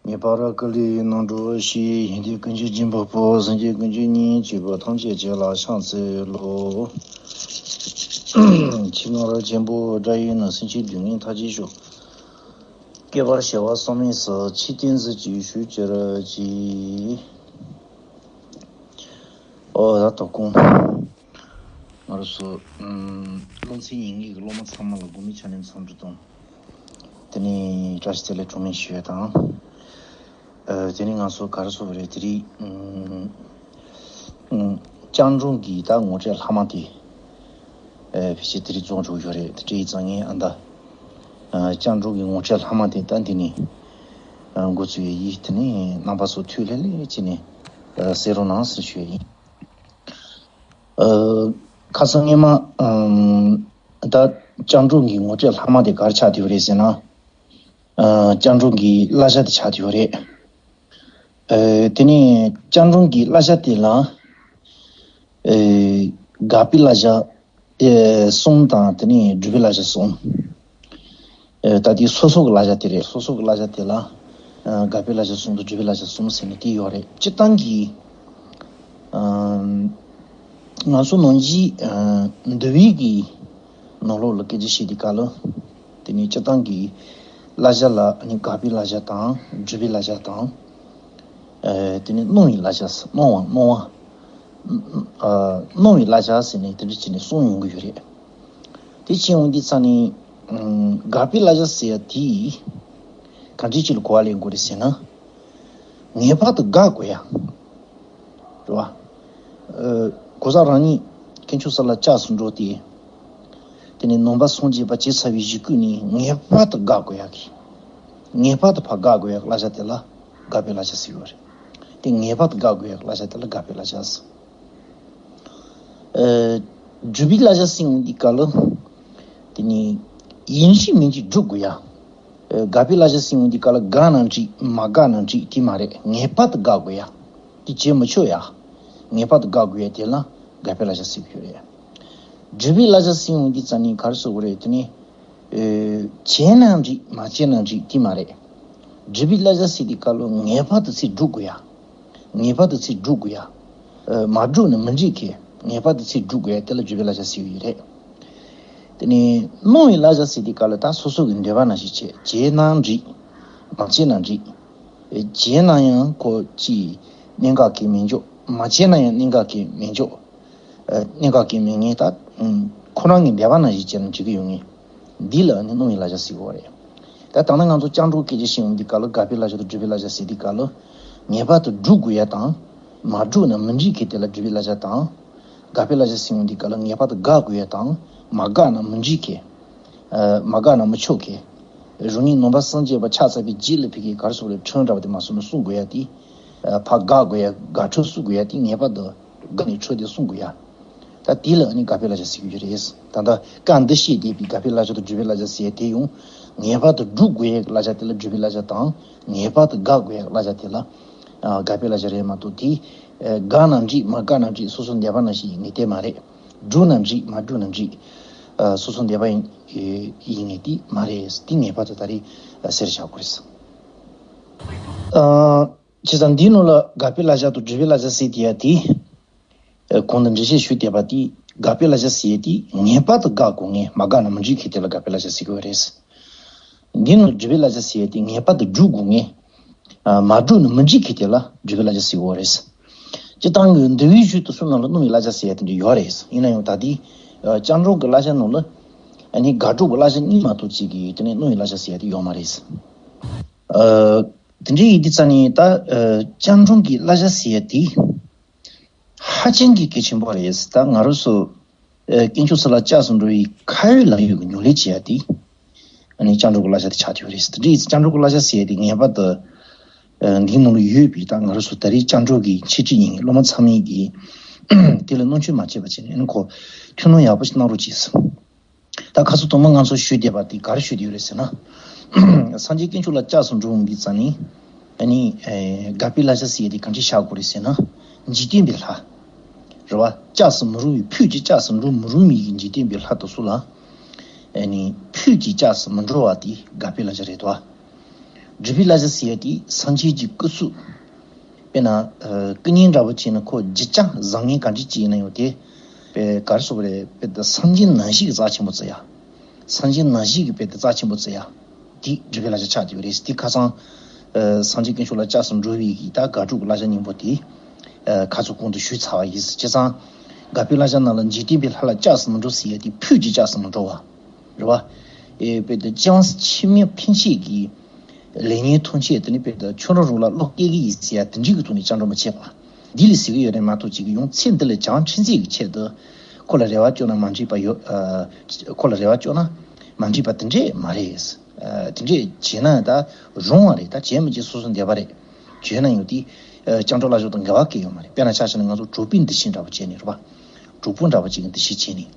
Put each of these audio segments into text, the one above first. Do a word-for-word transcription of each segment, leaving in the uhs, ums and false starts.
ངེས་པར་བསྐུལ་ལས་ནོར་འགྲོ་ཞེས། ཡོན་ཏན་ཀུན་གྱི་སྦྱིན་པ་པོ། སངས་རྒྱས་ཀུན་གྱི་བསྙེན་བཀུར་བ། ཐམས་ཅད་ཀྱི་ལ་ཕྱག་འཚལ་ལོ། ཕྱི་ནང་རབ་འབྱམས་པོ། དགྲ་ཡི་ནང་སེམས་ཅན་སྡུག་བསྔལ་མཐའ་ཅན་ཞི། བསྐལ་པར་བྱེ་བ་བསམ་མེད་སུ། ཆེ་བསྟན་གཟི་བརྗིད་ཞུ་གྱུར་ཅིག། ཨོ་ད་དོ་དགོང་། ང་རང་ཚོ་ཨམ་སློབ་ཚན་ཉེར་གཉིས་ཀྱི་སློབ་མ་ཚང་མ་ལ་དགོང་མོའི་ཕྱག་ལས་འཚམས་འདྲི་དང་། དེ་ནས་བཀྲ་ཤིས་བདེ་ལེགས་གྲངས་མེད་ཞུ་ཡ་དང་། ཨ་དེ་ནས་ང་ཚོ་ག་རེ་ཟེར་དགོས་རེད། དེ་རིང་ཨམ་ཨམ་སྐྱབས་མགོན་གྱི་ད་ངོ་སྤྲོད་ལྷག་མ་དེ་ཨ་ཕལ་ཆེར་དེ་རིང་རྫོགས་འགྲོ་གི་ཡོད་རེད། དེ་འདྲ་ཡིན་ཙང་ངས་ཨ་ད་ཨ་སྐྱབས་མགོན་གྱི་ངོ་སྤྲོད་ལྷག་མ་དེ་ད་འདི་ནས་ཨ་འགོ་བཙུགས་ཡ་ཡིན། དེ་ནས་རྣམ་པ་ཚོ་ཐུགས་ལྷོད་ལྷོད་བྱས་ནས་ཨ་གསན་རོགས་གནང་ཟེར་ཞུ་ཡ་ཡིན། ཨ་ཁ་སང་སྔོན་མ་ཨམ་ད་སྐྱབས་མགོན་གྱི་ངོ་སྤྲོད་ལྷག་མ་དེ་ག་རེ་ཆགས་བསྡད་ཡོད་རེད་ཟེར་ན། ཨ་སྐྱབས་མགོན་གྱི་བསླབ་བྱ་དེ་ཆགས་བསྡད་ཡོད་རེད། ཨ་དེ་ནས་སྐྱབས་མགོན་གྱི་བསླབ་བྱ་དེ་ལ་ཨ་དགག་པའི་བསླབ་བྱ་ཨ་གསུམ་དང་། དེ་ནས་སྒྲུབ་པའི་བསླབ་བྱ་གསུམ། ཨ་ད་དེ་སོ་སོ་གི་བསླབ་བྱ་དེ་རེད། སོ་སོ་གི་བསླབ་བྱ་དེ་ལ་ཨ་དགག་པའི་བསླབ་བྱ་གསུམ་དང་སྒྲུབ་པའི་བསླབ་བྱ་གསུམ་ཟེར་ནས་དེ་ཡོད་རེད། སྤྱིར་བཏང་གི་ཨ་ང་ཚོ་ནང་བཞིན་ཨ་འདུལ་བའི་གི་ནང་ལོགས་ལ་སྐད་ཆ་བཤད་དུས་སྐབས་ལ། དེ་ནས་སྤྱིར་བཏང་གི་བསླབ་བྱ་ལ་ནི་དགག་པའི་བསླབ་བྱ་དང་སྒྲུབ་པའི་བསླབ་བྱ་དང་། ཨ་དེ་ནས་གནང་བའི་བསླབ་བྱ། གནང་བ་གནང་བ། ཨ་གནང་བའི་བསླབ་བྱ་ཟེར་ནས་དེ་འདྲ་བྱས་ནས་གསུམ་ཡོང་གི་ཡོད་རེད། དེ་བྱས་ཡོང་དུས་ཙང་ནས་ཨ་དགག་པའི་བསླབ་བྱ་ཟེར་ཡ་དེ་གང་འདྲ་ཅིག་ལ་གོ་བ་ལེན་དགོས་རེད་ཟེར་ན། ངེས་པར་དུ་དགག་དགོས་ཡ། རེད་བ། ཨ་གོ་ས་རང་ཉིད་དཀོན་མཆོག་གསུམ་ལ་སྐྱབས་སུ་འགྲོ་སྟེ། དེ་ནས་ནང་པ་སངས་རྒྱས་པ་བྱས་ཚར་བའི་གཞུག་གུ་ནས་ངེས་པར་དུ་དགག་དགོས་ཡ་གི། ངེས་པར་དུ་ཕར་དགག་དགོས་ཡ་གི་བསླབ་བྱ་དེ་ལ་དགག་པའི་བསླབ་བྱ་ཟེར་གྱི་ཡོད་རེད། དེ་ངེས་པར་དུ་དགག་དགོས་ཡ་གི་བསླབ་བྱ་དེ་ལ་དགག་པའི་བསླབ་བྱ་ཟེར། ཨ་སྒྲུབ་པའི་བསླབ་བྱ་ཟེར་ཡོང་དུས་སྐབས་ལ། དེ་ནི་ཡིན་གཅིག་མིན་གཅིག་སྒྲུབ་དགོས་ཡ། ཨ་དགག་པའི་བསླབ་བྱ་ཟེར་ཡོང་དུས་སྐབས་ལ་དགག་ན་འགྲིག་མ་དགག་ན་འགྲིག་དེ་མ་རེད། ངེས་པར་དུ་དགག་དགོས་ཡ། དེ་བྱེད་མི་ཆོག་ཡ། ངེས་པར་དུ་དགག་དགོས་ཡ་དེ་ལ་དགག་པའི་བསླབ་བྱ་ཟེར་གྱི་ཡོད་རེད། སྒྲུབ་པའི་བསླབ་བྱ་ཟེར་ཡོང་དུས་ཙང་ནི་ག་རེ་ཟེར་དགོས་རེད། དེ་ནི་ཨ་བྱས་ན་འགྲིག་མ་བྱས་ན་འགྲིག་དེ་མ་རེད། སྒྲུབ་པའི་བསླབ་བྱ་ཟེར་དུས་སྐབས་ལ་ངེས་པར་དུ་ཚིག་སྒྲུབ་དགོས་ཡ། ངེས་པར་དུ་ཚིག་སྒྲུབ་དགོས་ཡ། ཨ་མ་སྒྲུབ་ན་མི་འགྲིག་གི། ངེས་པར་དུ་ཚིག་སྒྲུབ་དགོས་ཡ་དེ་ལ་སྒྲུབ་པའི་བསླབ་བྱ་ཟེར་གྱི་ཡོད་རེད། དེ་ནས་གནང་བའི་བསླབ་བྱ་ཟེར་དུས་སྐབས་ལ་ད་སོ་སོ་གི་འདོད་པ་ནང་བཞིན་བྱེད། བྱས་ན་འགྲིག་མ་བྱས་ན་འགྲིག་བྱས་ན་ཡང་ཁོ་ཅིག་གནད་འགག་གི་མི་འཇོག་མ་བྱས་ན་ཡང་གནད་འགག་གི་མི་འཇོག་ཨ་གནད་འགག་གི་མི་ངན། ད་ཁོ་རང་གི་འདོད་པ་ནང་བཞིན་བྱས་ན་འགྲིག་གི་ཡོད་ངེས། འདི་ལ་ནི་གནང་བའི་བསླབ་བྱ་ཟེར་གྱི་ཡོད་རེད། ད་ད་ནི་ང་ཚོ་སྐྱབས་འགྲོ་སྐད་ཆ་བཤད་ཡོང་དུས་སྐབས་ལ་དགག་པའི་བསླབ་བྱ་དང་སྒྲུབ་པའི་བསླབ་བྱ་ཟེར་དུས་སྐབས་ལ་ངེས་པར་དུ་སྒྲུབ་དགོས་ཡ་དང་། མ་སྒྲུབ་ན་མི་འགྲིག་གི་དེ་ལ་སྒྲུབ་པའི་བསླབ་བྱ་དང་། དགག་པའི་བསླབ་བྱ་ཟེར་ཡོང་དུས་སྐབས་ལ་ངེས་པར་དུ་དགག་དགོས་ཡ་དང་། མ་དགག་ན་མི་འགྲིག་གི། ཨ་མ་དགག་ན་མི་ཆོག་གི། རང་ཉིད་ནང་པ་སངས་རྒྱས་པ་ཆགས་ཚར་བའི་རྗེས་ལ་ཕ་གི་ག་རེ་ཟེར་དགོས་རེད། ཁྲིམས་འདྲ་བ་དེ་མ་སྲུང་ན་སྲུང་དགོས་ཡ་དེ། ཨ་ཕར་དགག་དགོས་ཡ། དགག་ཁྲིམས་སྲུང་དགོས་ཡ་དེ་ངེས་པར་དུ་དགག་ནས་ཁྲིམས་དེ་སྲུང་དགོས་ཡ། ད་དེ་ལ་ནི་དགག་པའི་བསླབ་བྱ་ཟེར་གྱི་ཡོད་རེད། ད་ལྟ་སྐབས་འདི་བཤད་བསྡད་པའི་དགག་པའི་བསླབ་བྱ་དང་སྒྲུབ་པའི་བསླབ་བྱ་ཟེར་ཡ་དེ་ཡང་། ངེས་པར་དུ་སྒྲུབ་དགོས་ཡའི་བསླབ་བྱ་དེ་ལ་སྒྲུབ་པའི་བསླབ་བྱ་དང་། ངེས་པར་དུ་དགག་དགོས་ཡའི་བསླབ་བྱ་དེ་ལ་ཨ་དགག་པའི་བསླབ་བྱ་རེད་མ་གཏོགས། དེ་ཨ་དགག་ན་འགྲིག་མ་དགག་ན་འགྲིག་སོ་སོ་འདོད་པ་ནང་བཞིན་ཡིན་ངེས་དེ་མ་རེད། སྒྲུབ་ན་འགྲིག་མ་སྒྲུབ་ན་འགྲིག་ཨ་སོ་སོ་འདོད་པ་ཡིན་ཡིན་ངེས་དེ་མ་རེད། དེ་ངེས་པར་དུ་ད་རེས་ཨ་གསལ་བཤད་དགོས་རེད། ཨ་བྱས་ཙང་འདིའི་ནང་ལ་དགག་པའི་བསླབ་བྱ་དང་སྒྲུབ་པའི་བསླབ་བྱ་ཟེར་དེ་ཡ་དེ། ཨ་གོང་དུ་འགྲེལ་བཤད་ཞུས་བསྡད་པ་དེ། དགག་པའི་བསླབ་བྱ་ཟེར་ཡས་དེ་ངེས་པར་དུ་དགག་དགོས་ངེས། མ་དགག་ན་མི་འགྲིག་གི་དེ་ལ་དགག་པའི་བསླབ་བྱ་ཟེར་གྱི་ཡོད་རེད། འདི་ནང་སྒྲུབ་པའི་བསླབ་བྱ་ཟེར་ཡས་དེ་ངེས་པར་དུ་སྒྲུབ་དགོས་ངེས། ཨ་མ་སྒྲུབ་ན་མི་འགྲིག་གི་དེ་ལ་སྒྲུབ་པའི་བསླབ་བྱ་ཟེར་གྱི་ཡོད་རེད། སྤྱིར་བཏང་གི་འདུལ་བའི་གཞུང་དེ་ཚོའི་ནང་ལ་གནང་བའི་བསླབ་བྱ་ཟེར་ཡས་དེ་འདྲ་ཡོད་རེད། ཡིན་ན་ཡང་ད་ལྟའི་ཨ་སྐྱབས་མགོན་གྱི་བསླབ་བྱ་ནང་ལ་ཨ་ནི་དགག་སྒྲུབ་ཀྱི་བསླབ་བྱ་གཉིས་མ་གཏོགས་གཅིག་གི་དེ་ནས་གནང་བའི་བསླབ་བྱ་ཟེར་ཡས་དེ་ཡོད་མ་རེད། ཨ་དེ་འདྲ་ཡིན་དུས་ཙང་ནས་ད་ཨ་སྐྱབས་མགོན་གྱི་བསླབ་བྱ་ཟེར་ཡས་དེ། ཧ་ཅང་གི་གལ་ཆེན་པོ་རེད། ད་ང་རང་ཚོ་ཨ་དཀོན་མཆོག་གསུམ་ལ་སྐྱབས་སུ་འགྲོ་བའི་ཁ་ཡོད་ལག་ཡོད་ཀྱི་ཉམས་ལེན་བྱེད་ཡ་དེ་ཨ་ནི་སྐྱབས་མགོན་གྱི་བསླབ་བྱ་དེ་ཆགས་ཀྱི་ཡོད་རེད། དེ་འདྲ་ཡིན་ཙང་སྐྱབས་མགོན་གྱི་བསླབ་བྱ་ཟེར་ཡ་དེ་ངེས་པར་དུ་ཨ་འདིའི་ནང་ལ་ཡོད་པའི། ད་ང་རང་ཚོ་ད་རེས་སྐྱབས་མགོན་གྱི་འཆད་ཁྲིད་ཡིན་སློབ་མ་ཚང་མས་ཀྱིས་དེ་ལ་སྣང་ཆུང་མ་བྱས་པ་བྱས་ནས་ཨ་ནི་ཁོ་ཐུགས་སྣང་ཡག་པོ་ཞིག་གནང་རོགས་གྱིས། ད་ཁ་སང་དུ་མ་ང་ཚོ་ཞུས་བསྡད་པ་དེ་ག་རེ་ཞུས་བསྡད་ཡོད་རེད་ཟེར་ན། སངས་རྒྱས་དཀོན་མཆོག་ལ་སྐྱབས་སུ་འགྲོ་འོང་དུས་ཙང་ནས་ཨ་ནི་ཨེ་དགག་པའི་བསླབ་བྱ་ཟེར་ཡས་དེ་གང་ཅི་བཞག་དགོས་རེད་ཟེར་ན། འཇིག་རྟེན་པའི་ལྷ། རེད་བ། སྐྱབས་སུ་མི་རུང་བའི་ཕུད་ཀྱིས་སྐྱབས་སུ་འགྲོ་མི་རུང་བའི་འཇིག་རྟེན་པའི་ལྷ་དེ་ཚོ་ལ་ཨ་ནི་ཕུད་ཀྱིས་སྐྱབས་སུ་མི་འགྲོ་བ་དེ་དགག་པའི་བསླབ་བྱ་རེད་དོ། སྒྲུབ་པའི་བསླབ་བྱ་ཟེར་ཡ་དེ་སངས་རྒྱས་ཀྱི་སྐུ་གཟུགས། དཔེར་ན་ཨ་སྐུ་བརྙན་འདྲ་པོ་བྱས་ན་ཁོ་སྒྱུ་རྐྱང་བཟང་ངན་ག་འདྲ་ཅིག་ཡིན་ན་ཡང་དེ། དཔེ་ག་རེ་ཟེར་དགོས་རེད། དཔེ་ད་སངས་རྒྱས་ནང་བཞིན་གྱི་རྩ་ཆེན་པོ་བརྩི་ཡ། སངས་རྒྱས་ནང་བཞིན་གྱི་དཔེ་ད་རྩ་ཆེན་པོ་བརྩི་ཡ། དེ་སྒྲུབ་པའི་བསླབ་བྱ་ཆགས་བསྡད་ཡོད་རེད། དེ་ཁ་སང་ཨ་སངས་རྒྱས་དཀོན་མཆོག་ལ་སྐྱབས་སུ་འགྲོ་བའི་གི་ད་དགག་སྒྲུབ་ཀྱི་བསླབ་བྱ་སྙིང་པོ་དེ་ཨ་ཁ་ཚོ་གོང་དུ་ཞུས་ཚར་བ་ཡིན། བྱས་ཙང་དགག་པའི་བསླབ་བྱ་ནང་ལ་འཇིག་རྟེན་པའི་ལྷ་ལ་སྐྱབས་སུ་མི་འགྲོ་ཟེར་ཡ་དེ་ཕུད་ཀྱིས་སྐྱབས་སུ་མི་འགྲོ་བ། རེད་བ། ཨེ་དཔེ་དེ་སྤྱན་སྔ་ཕྱི་མ་ཕན་ཆད་ཀྱི་ལས་ཉོན་ཐམས་ཅད་དེ་ནི་དཔེ་དེ་ཆོས་འགྲོ་རོགས་ལ་བློ་སྐྱེ་གི་ཡིན་ཟེར་ཡ་དེ་འདྲའི་གི་ཐོག་ནས་སྐྱབས་འགྲོ་མི་བྱེད་པ། འདི་ལས་ཟེར་གི་ཡོད་རེད་མ་གཏོགས་ཅིག་གི་ཡང་ཚེ་འདི་ལ་བྱང་ཆུབ་མཛད་ཀྱི་ཆེད་དུ་ཁོ་ལ་རེ་བ་བཅོལ་ན་མ་འགྲིག་པ་ཡོད། ཨ་ཁོ་ལ་རེ་བ་བཅོལ་ན་མ་འགྲིག་པ་དེ་འདྲས་མ་རེད། ཨ་དེ་འདྲས་བྱས་ན་ད་རུང་བ་རེད། ད་བྱས་མི་བྱས་སོ་སོ་འདོད་པ་རེད། བྱས་ན་ཡང་དེ་ཨ་སྐྱབས་འགྲོ་བསླབ་བྱ་དང་འགལ་བ་གང་ཡང་ཡོད་མ་རེད། དཔེར་ན་ཆ་བཞག་ན་ང་ཚོ་གྲོགས་པོའི་འདུ་ཤེས་འདྲ་པོ་བྱས་ནས་རེད་བ། གྲོགས་པོ་འདྲ་པོ་ཅིག་གི་འདུ་ཤེས་བྱས་ནས།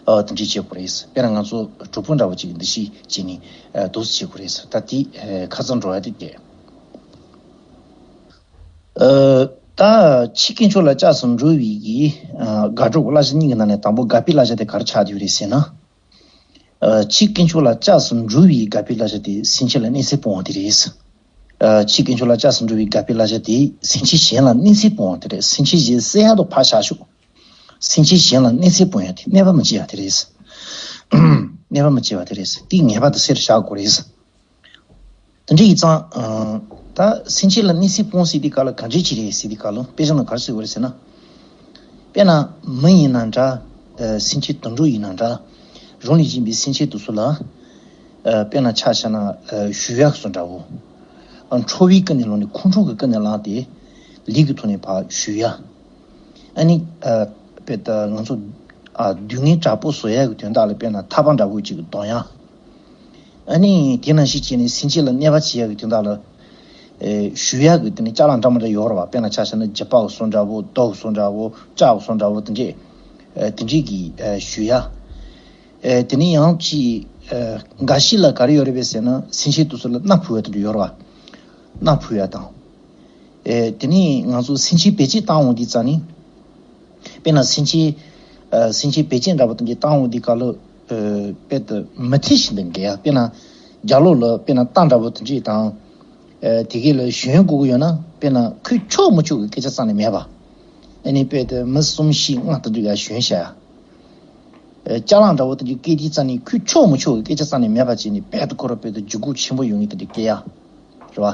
ཨ་དེ་འདྲས་བྱེད་དགོས་རེད། དཔེར་ན་ང་ཚོ་གྲོགས་པོ་འདྲ་པོ་ཅིག་གི་འདུ་ཤེས་བྱས་ནས་ཨ་འདུག་སེ་བྱེད་དགོས་རེད། ད་དེ་ཨ་ཁ་ཚ་འགྲོ་ཡ་དེ་བསྡད། ཨ་ད་ཕྱིའི་དཀོན་མཆོག་ལ་སྐྱབས་སུ་འགྲོ་བའི་གི་ཨ་དགག་སྒྲུབ་ཀྱི་བསླབ་བྱ་གཉིས་ཀྱི་ནང་ནས་དང་པོ་དགག་པའི་བསླབ་བྱ་དེ་ག་རེ་ཆགས་བསྡད་ཡོད་རེད་ཟེར་ན། ཨ་ཕྱིའི་དཀོན་མཆོག་ལ་སྐྱབས་སུ་འགྲོ་བའི་དགག་པའི་བསླབ་བྱ་དེ་སེམས་ཅན་ལ་གནོད་འཚེ་སྤོང་བ་དེ་རེད། ཨ་ཕྱིའི་དཀོན་མཆོག་ལ་སྐྱབས་སུ་འགྲོ་བའི་དགག་པའི་བསླབ་བྱ་དེ་སེམས་ཅན་གཞན་ལ་གནོད་འཚེ་སྤོང་བ་དེ་རེད། སེམས་ཅན་གཞན་བསད་ཡག་ཏུ་ཕར་བཞག་ཤོག་སེམས་ཅན་གཞན་ལ་གནོད་འཚེ་སྤོང་ཡག་དེ་གནོད་པ་མི་བྱེད་ཡག་དེ་རེད། གནོད་པ་མི་བྱེད་པ་དེ་རེད། དེ་ངེས་པར་དུ་སེམས་ལ་བཞག་དགོས་རེད། དེ་འདྲ་ཡིན་ཙང་ཨ་ད་སེམས་ཅན་ལ་གནོད་འཚེ་སྤོང་ཟེར་དུས་སྐབས་ལ་ག་འདྲ་ཅིག་རེད་ཟེར་དུས་སྐབས་ལ་དཔེ་བཞག་ན་ག་རེ་ཟེར་དགོས་རེད་ཟེར་ན། དཔེར་ན་མི་ཡིན་ན་འདྲ། ཨ་སེམས་ཅན་དུད་འགྲོ་ཡིན་ན་འདྲ། རང་ལས་གཞན་པའི་སེམས་ཅན་དེ་ཚོ་ལ། ཨ་དཔེར་ན་ཆ་བཞག་ན་ཨ་ཞུ་ཡག་བཟོ་འདྲ་བོ། ཨ་ཁྲོ་བོའི་ཀུན་ནས་བསླངས་ནས་ཁོང་ཁྲོ་གི་ཀུན་ནས་བསླངས་ཏེ། ལས་ཀྱི་ཐོག་ནས་ཕར་ཞུ་ཡ། ཨ་ནི་ཨ་དཔེ་ད་ང་ཚོ་ཨ་སྡུག་བསྔལ་དྲག་པོ་བཟོ་ཡག་གི་དོན་དག་ལ་དཔེར་ན་ཐག་པ་འདྲ་བོ་ཅིག་གི་གདོང་ཡང་། ཨ་ནི་དེ་ནང་བཞིན་བྱས་ནས་སེམས་ཅན་ལ་གནོད་པ་བྱེད་ཡག་གི་དོན་དག་ལ། ཨེ་ཞུ་ཡག་གི་དེ་ནི་ཅ་ལག་འདྲ་མི་འདྲ་ཡོད་རེད་བ། དཔེར་ན་ཆ་བཞག་ན་རྒྱུ་པ་གི་བཟོ་འདྲ་བོ། རྡོ་གི་བཟོ་འདྲ་བོ། ལྕགས་གི་བཟོ་འདྲ་བོ་དེ་འདྲས། ཨེ་དེ་འདྲས་ཀྱི་ཨེ་ཞུ་ཡག་ཨེ་དེ་ནི་ཡང་ཅིག་ཨེ་འགའ་ཞིག་ལ་ག་རེ་ཡོད་རེད་པས་ཟེར་ན་སེམས་ཅན་དེ་ཚོ་ལ་མནའ་ཕུལ་བ་དེ་འདྲ་ཡོད་རེད་བ། མནའ་ཕུལ་ཡག་དང་། ཨེ་དེ་ནི་ང་ཚོ་སེམས་ཅན་བེད་སྤྱད་བཏང་འོང་དུས་ཙང་ནི། དཔེར་ན་སེམས་ཅན། ཨ་སེམས་ཅན་བེད་སྤྱད་འདྲ་པོ་དེ་འདྲ་བཏང་འོང་དུས་སྐབས་ལ། ཨ་དཔེ་དེ་མི་ཐེ་བཞིན་དུ་འགལ་ཡ། དཔེར་ན་རྒྱ་ལོ་ལ་དཔེར་ན་རྟ་འདྲ་པོ་དེ་འདྲ་དང་། ཨ་དེ་གའི་ལ་ཞོན་དགོས་ཀྱི་ཡོད་ན་དཔེར་ན་ཁོས་ཆོག་མི་ཆོག་གི་སྐད་ཆ་རྩ་ནས་མེད་པ། ཨ་ནི་དཔེ་དེ་མི་གསུམ་བཞི་ལྔ་དེ་འདྲ་ཡ་ཞོན་བྱ་ཡ། ཨ་ཅ་ལག་འདྲ་པོ་དེ་འདྲ་སྐྱེལ་དུས་ཙང་ནི་ཁོས་ཆོག་མི་ཆོག་གི་སྐད་ཆ་རྩ་ནས་མེད་པ་བྱས་ནས་རྦད་དེ་ཁོ་རང་དཔེ་དེ་འཇུག་སྒོ་ཆེན་པོ་ཡོང་གི་དེ་འདྲ་སྐྱེལ་ཡ། རེད་བ།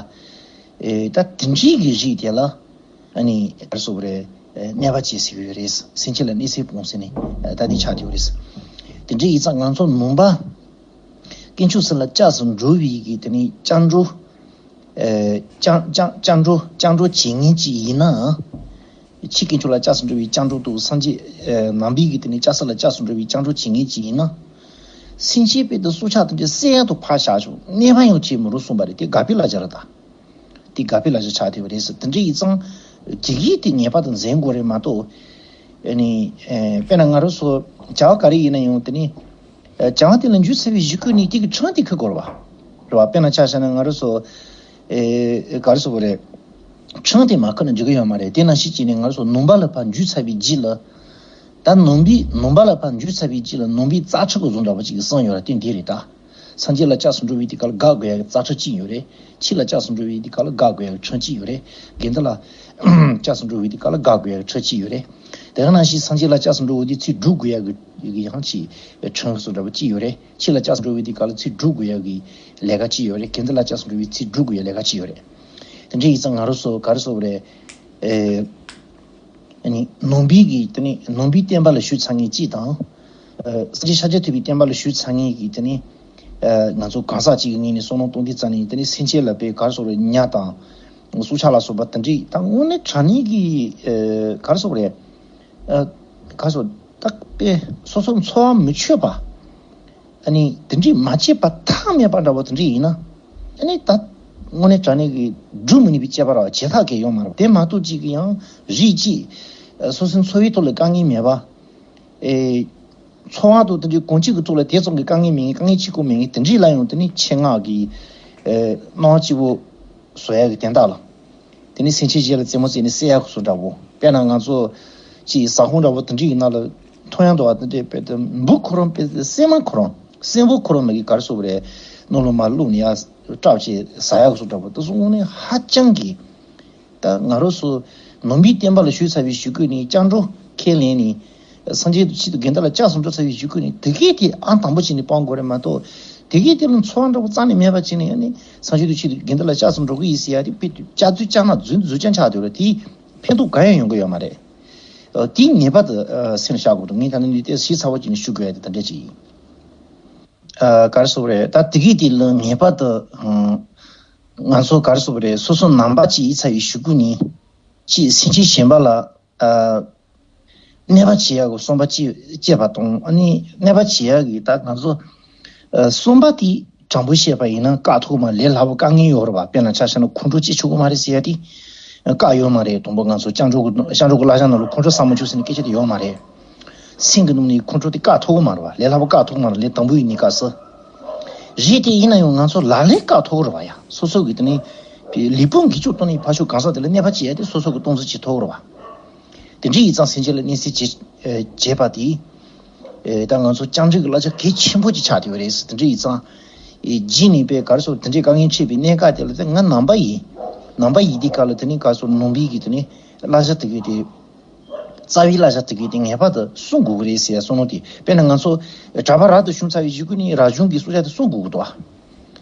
ཨེ་ད་དེ་འདྲའི་གི་རིགས་དེ་ལ་ཨ་ནི་ག་རེ་ཟེར་དགོས་རེད། ཨེ་གནོད་པ་བྱེད་ཟེར་གི་ཡོད་རེད། སེམས་ཅན་ལ་གནོད་འཚེ་སྤོང་ཟེར་ནས་ཨེ་ད་འདི་ཆགས་བསྡད་ཡོད་རེད། དེ་འདྲའི་ཡིན་ཙང་ང་ཚོ་ནང་པ་དཀོན་མཆོག་གསུམ་ལ་སྐྱབས་སུ་འགྲོ་བའི་གི་དེ་ནི་སྐྱབས་འགྲོ། ཨེ་སྐྱབས་སྐྱབས་སྐྱབས་འགྲོ་སྐྱབས་འགྲོ་བྱེད་མཁན་ཅིག་ཡིན་ན། ཕྱིའི་དཀོན་མཆོག་ལ་སྐྱབས་སུ་འགྲོ་བའི་སྐྱབས་འགྲོ་དང་སངས་རྒྱས་ཨེ་ནང་པའི་གི་དེ་ནི་སྐྱབས་ས་ལ་སྐྱབས་སུ་འགྲོ་བའི་སྐྱབས་འགྲོ་བྱེད་མཁན་ཅིག་ཡིན་ན། སེམས་ཅན་དཔེ་དེ་སྲོག་ཆགས་དེ་འདྲ་བསད་ཡག་ཏུ་ཕར་བཞག་ཆོག་གནོད་པ་ཡང་བྱེད་མི་རུང་གསུངས་པ་རེད། དེ་དགག་པའི་བསླབ་བྱ་རེད་ད། དེ་དགག་པའི་བསླབ་བྱ་ཆགས་བསྡད་པ་རེད་ཟེར། དེ་འདྲ་ཡིན་ཙང་དེ་གིས་དེ་ངེས་པར་དུ་འཛེམ་དགོས་རེད་མ་གཏོགས། ཨ་ནི་ཨེ་དཔེར་ན་ང་རང་ཚོ་བྱ་བ་ག་རེ་ཡིན་ན་ཡང་དེ་ནི་ཨེ་བྱ་བ་དེ་ལ་འཇུ་ཚར་བའི་གཞུག་གུ་ནས་དེ་གི་ཕྲེང་དེ་འཁུར་དགོས་རེད་བ། རེད་བ། དཔེར་ན་ཆ་བཞག་ན་ང་རང་ཚོ་ཨེ་ག་རེ་ཟེར་དགོས་རེད། ཕྲེང་དེ་མ་འཁུར་ན་འགྲིག་གི་ཡོད་མ་རེད། དེ་ནང་བཞིན་བྱས་ནས་ང་རང་ཚོ་ནང་པ་ལ་ཕར་འཇུ་ཚར་བའི་རྗེས་ལ། ད་ནང་པའི་ནང་པ་ལ་ཕར་འཇུ་ཚར་བའི་རྗེས་ལ་ནང་པའི་རྩ་ཁྲིམས་ཀྱི་བཟོ་འདྲ་པོ་ཅིག་གསུངས་ཡོད་ར། དེ་འདི་རེད་ད། སངས་རྒྱས་ལ་སྐྱབས་སུ་འགྲོ་བའི་དུས་སྐབས་ལ་དགག་དགོས་ཡག་གི་རྩ་ཁྲིམས་གཅིག་ཡོད་རེད། ཕྱི་ལ་སྐྱབས་སུ་འགྲོ་བའི་དུས་སྐབས་ལ་དགག་དགོས་ཡག་གི་ཁྲིམས་གཅིག་ཡོད་རེད། དགེ་འདུན་ལ་སྐྱབས་སུ་འགྲོ་བའི་དུས་སྐབས་ལ་དགག་དགོས་ཡག་གི་ཁྲིམས་གཅིག་ཡོད་རེད། དེ་ག་ནང་བཞིན་སངས་རྒྱས་ལ་སྐྱབས་སུ་འགྲོ་བའི་དུས་ཚིག་སྒྲུབ་དགོས་ཡག་གི་ཡང་ཅིག་ཁྲིམས་སུ་འདྲ་པོ་གཅིག་ཡོད་རེད། ཕྱི་ལ་སྐྱབས་སུ་འགྲོ་བའི་དུས་སྐབས་ལ་ཚིག་སྒྲུབ་དགོས་ཡག་གི་ལས་ཀ་གཅིག་ཡོད་རེད། དགེ་འདུན་ལ་སྐྱབས་སུ་འགྲོ་བའི་ཚིག་སྒྲུབ་དགོས་ཡག་ལས་ཀ་གཅིག་ཡོད་རེད། དེ་འདྲ་ཡིན་ཙང་ང་རང་ཚོ་ག་རེ་ཟེར་དགོས་རེད། ཨེ། ཨ་ནི་ནང་པའི་གི་དེ་ནི་ནང་པའི་བསྟན་པ་ལ་ཞུགས་ཚར་མཁན་གཅིག་དང་། ཨ་སངས་རྒྱས་ཤཱཀྱ་ཐུབ་པའི་བསྟན་པ་ལ་ཞུགས་ཚར་མཁན་གི་དེ་ནི་ཨ་ང་ཚོ་གང་ཟག་གཅིག་གི་ངོས་ནས་བསམ་བློ་གཏོང་དུས་ཙམ་ནས་དེ་ནི་སེམས་ཅན་ལ་དཔེ་ག་རེ་ཟེར་དགོས་རེད། ཉ་དང་སྲོག་ཆགས་ལ་སོགས་པ་དེ་འདྲའི་ད་དངོས་གནས་དྲང་གནས་ཀྱི་ཨ་ག་རེ་ཟེར་དགོས་རེད། ཨ་ག་རེ་ཟེར་ད་དཔེ་སོ་སོ་འཚོ་བ་མི་ཆོད་པ། ཨ་ནི་དེ་འདྲའི་མ་བྱས་པ་ཐབས་མེད་པ་འདྲ་བོ་དེ་འདྲའི་ཡིན་ན། ཨ་ནི་ད་དངོས་གནས་དྲང་གནས་ཀྱི་སྒྲུབ་མི་ནུས་པའི་དཔྱད་པ་ར་བ་བྱེད་ཐབས་གང་ཡང་ཡོད་མ་རེད། དེ་མ་གཏོགས་ཅིག་གི་ཡང་རིགས་གཅིག་ཨ་སོ་སོའི་འཚོ་བའི་ཐོག་ལ་དཀའ་ངལ་མེད་པ། ཨེ་འཚོ་བ་དང་དེ་འདྲའི་གང་ཅིག་གི་ཐོག་ལ་དེ་ཙམ་གྱི་དཀའ་ངལ་མེད་མཁན། དཀའ་ངལ་ཆེ་ཁུག་མེད་མཁན་དེ་འདྲའི་ལ་ཡང་དེ་ནི་ཆེད་མངགས་ཀྱི་ཨེ་སྣང་བ་སྐྱིད་པོ་བཟོ་ཡ་གི་དོན་དག་ལ། དེ་ནི་སེམས་ཅན་གཞན་ལ་རྩེད་མོ་རྩེས་ནས་བསད་ཡག་སོགས་འདྲ་བོ། དཔེར་ན་ང་ཚོ་ཅིག་ཟ་ཁང་འདྲ་བོ་དེ་འདྲའི་ནང་ལ་མཐོང་ཡག་འདུག་བ། དེ་འདྲའི་དཔེ་དེ་འབུ་ཁོ་རང་དཔེ་སྲན་མ་ཁོ་རང་སྲན་འབུ་ཁོ་རང་མ་གི་ག་རེ་ཟེར་དགོས་རེད། ནང་ལ་མར་བླུགས་ནས་ཡ་ སྐྲག་བྱས་ཟ་ཡག་སོགས་འདྲ་པོ་དེ་ཚོ་དངོས་གནས་ཧ་ཅང་གི། ད་ང་རང་ཚོ་ནང་པའི་བསྟན་པ་ལ་ཞུགས་ཚར་བའི་གཞུག་གུ་ནས་སྐྱབས་འགྲོ་ཁས་ལེན་ནས་སངས་རྒྱས་ཀྱི་ཆེད་དུ་དགེ་འདུན་ལ་སྐྱབས་སུ་འགྲོ་ཚར་བའི་གཞུག་གུ་ནས་དེ་གས་དེ་ཨང་དང་པོ་བྱས་ནས་སྤང་དགོས་རེད་མ་གཏོགས། དེ་གས་དེ་ལ་ཚོར་བ་འདྲ་པོ་རྩ་ནས་མེད་པ་བྱས་ནས་ཨ་ནི་སངས་རྒྱས་ཀྱི་ཆེད་དུ་དགེ་འདུན་ལ་སྐྱབས་སུ་འགྲོ་གི་ཡིན་ཟེར་ཡ་དེ་དཔེ་དུས་སྐྱག་རྫུན་ཅང་ན་རྫུན་རྫུན་ཅང་ཆགས་བསྡད་རེད། དེ་ཕན་ཐོགས་གང་ཡང་ཡོང་གི་ཡོད་མ་རེད། ཨ། དེ་ངེས་པར་དུ་ཨ་སེམས་ལ་བཞག་དགོས་འདུག་ངས་ད་ནི་འདི་ལྟའི་ཞིབ་ཚགས་པོ་བྱས་ནས་ཞུ་དགོས་ཡ་དེ་དེ་འདྲ་ཅིག་ཡིན། ཨ། ག་རེ་ཟེར་དགོས་རེད། ད་དེ་གས་དེ་ལ་ངེས་པར་དུ་ཨ་ང་ཚོ་ག་རེ་ཟེར་དགོས་རེད། སོ་སོ་ནང་པ་ཅིག་ཡིན་ཚར་བའི་གཞུག་གུ་ནས་ཅིག་སེམས་ཅན་གཞན་པ་ལ་ཨ་གནོད་པ་བྱེད་ཡག་གི་བསམ་པ་ཅིག་སྐྱེས་པ་དང་། ཨ་ནི་གནོད་པ་བྱེད་ཡག་གི་ད་ང་ཚོ་ཨ་བསམ་པ་དེ་དྲང་པོ་བཤད་པ་ཡིན་ན་བཀག་ཐུབ་མ་ལས་སླ་པོ་བཀག་མཁན་ཡོད་རེད་པ། དཔེར་ན་ཆ་བཞག་ན་ཁོང་ཁྲོ་སྐྱེ་ཆོག་གི་མ་རེད་ཟེར་ཡ་དེ་བཀག་ཡོད་མ་རེད། དང་པོ་ང་ཚོ་སྐྱབས་འགྲོ་གི་སྐྱབས་འགྲོ་གི་བསླབ་བྱ་ནང་ལ་ཁོང་ཁྲོ་ཟ་མ་བཅུག་ཟེར་ནས་སྐད་ཆ་དེ་ཡོད་མ་རེད། སེམས་ཀྱི་ནང་ནས་ཁོང་ཁྲོ་དེ་བཀག་ཐུབ་གི་མ་རེད་པ། ལས་སླ་པོ་བཀག་ཐུབ་གི་མ་རེད། ལས་དང་པོ་ཡིན་ནི་སྐབས་སུ། རེད་དེ་ཡིན་ན་ཡང་ང་ཚོ་ལག་ལེན་བཀག་ཐུབ་གི་རེད་པ་ཡ། སོ་སོ་གི་དེ་ནས་ལུས་ཕུང་གི་ཆོས་གཏོང་ནས་ཕར་ཕྱོགས་གང་ཟག་དེ་ལ་གནོད་པ་བྱེད་ཡ་དེ་སོ་སོ་གི་སྟངས་འཛིན་བྱེད་ཐུབ་གི་རེད་པ། དེ་འདྲ་ཡིན་ཙང་སེམས་ཅན་ལ་གནོད་འཚེ་བྱེད་བྱེད་པ་དེ། ཨེ། ད་ང་ཚོ་སྐྱབས་འགྲོའི་གི་བསླབ་བྱ་གལ་ཆེན་པོ་ཅིག་ཆགས་བསྡད་ཡོད་རེད། དེ་འདྲ་ཡིན་ཙང་། ཨེ། རྗེས་ནས་པས་ག་རེ་ཟེར་དེ་འདྲའི་དཀའ་ངལ་འཕྲད་པའི་གནད་འགག་དེ་ལ་དེ་ང་ནང་པ་ཡིན། ནང་པ་ཡིན་དུས་སྐབས་ལ་དེ་ནི་ག་རེ་ཟེར་ནང་པའི་གི་དེ་ནི་བསླབ་བྱ་དེ་གི་དེ། རྩ་བའི་བསླབ་བྱ་དེ་གི་དེ་ངེས་པར་དུ་སྲུང་དགོས་ཀྱི་རེད་ཟེར་བསམ་བློ་དེ། དཔེར་ན་ང་ཚོ་གྲྭ་པ་རབ་ཏུ་བྱུང་ཚར་བའི་གཞུག་གུ་ནས་རབ་བྱུང་གི་སྲོག་ཆགས་དེ་སྲུང་དགོས་ཀྱི་འདུག་པ།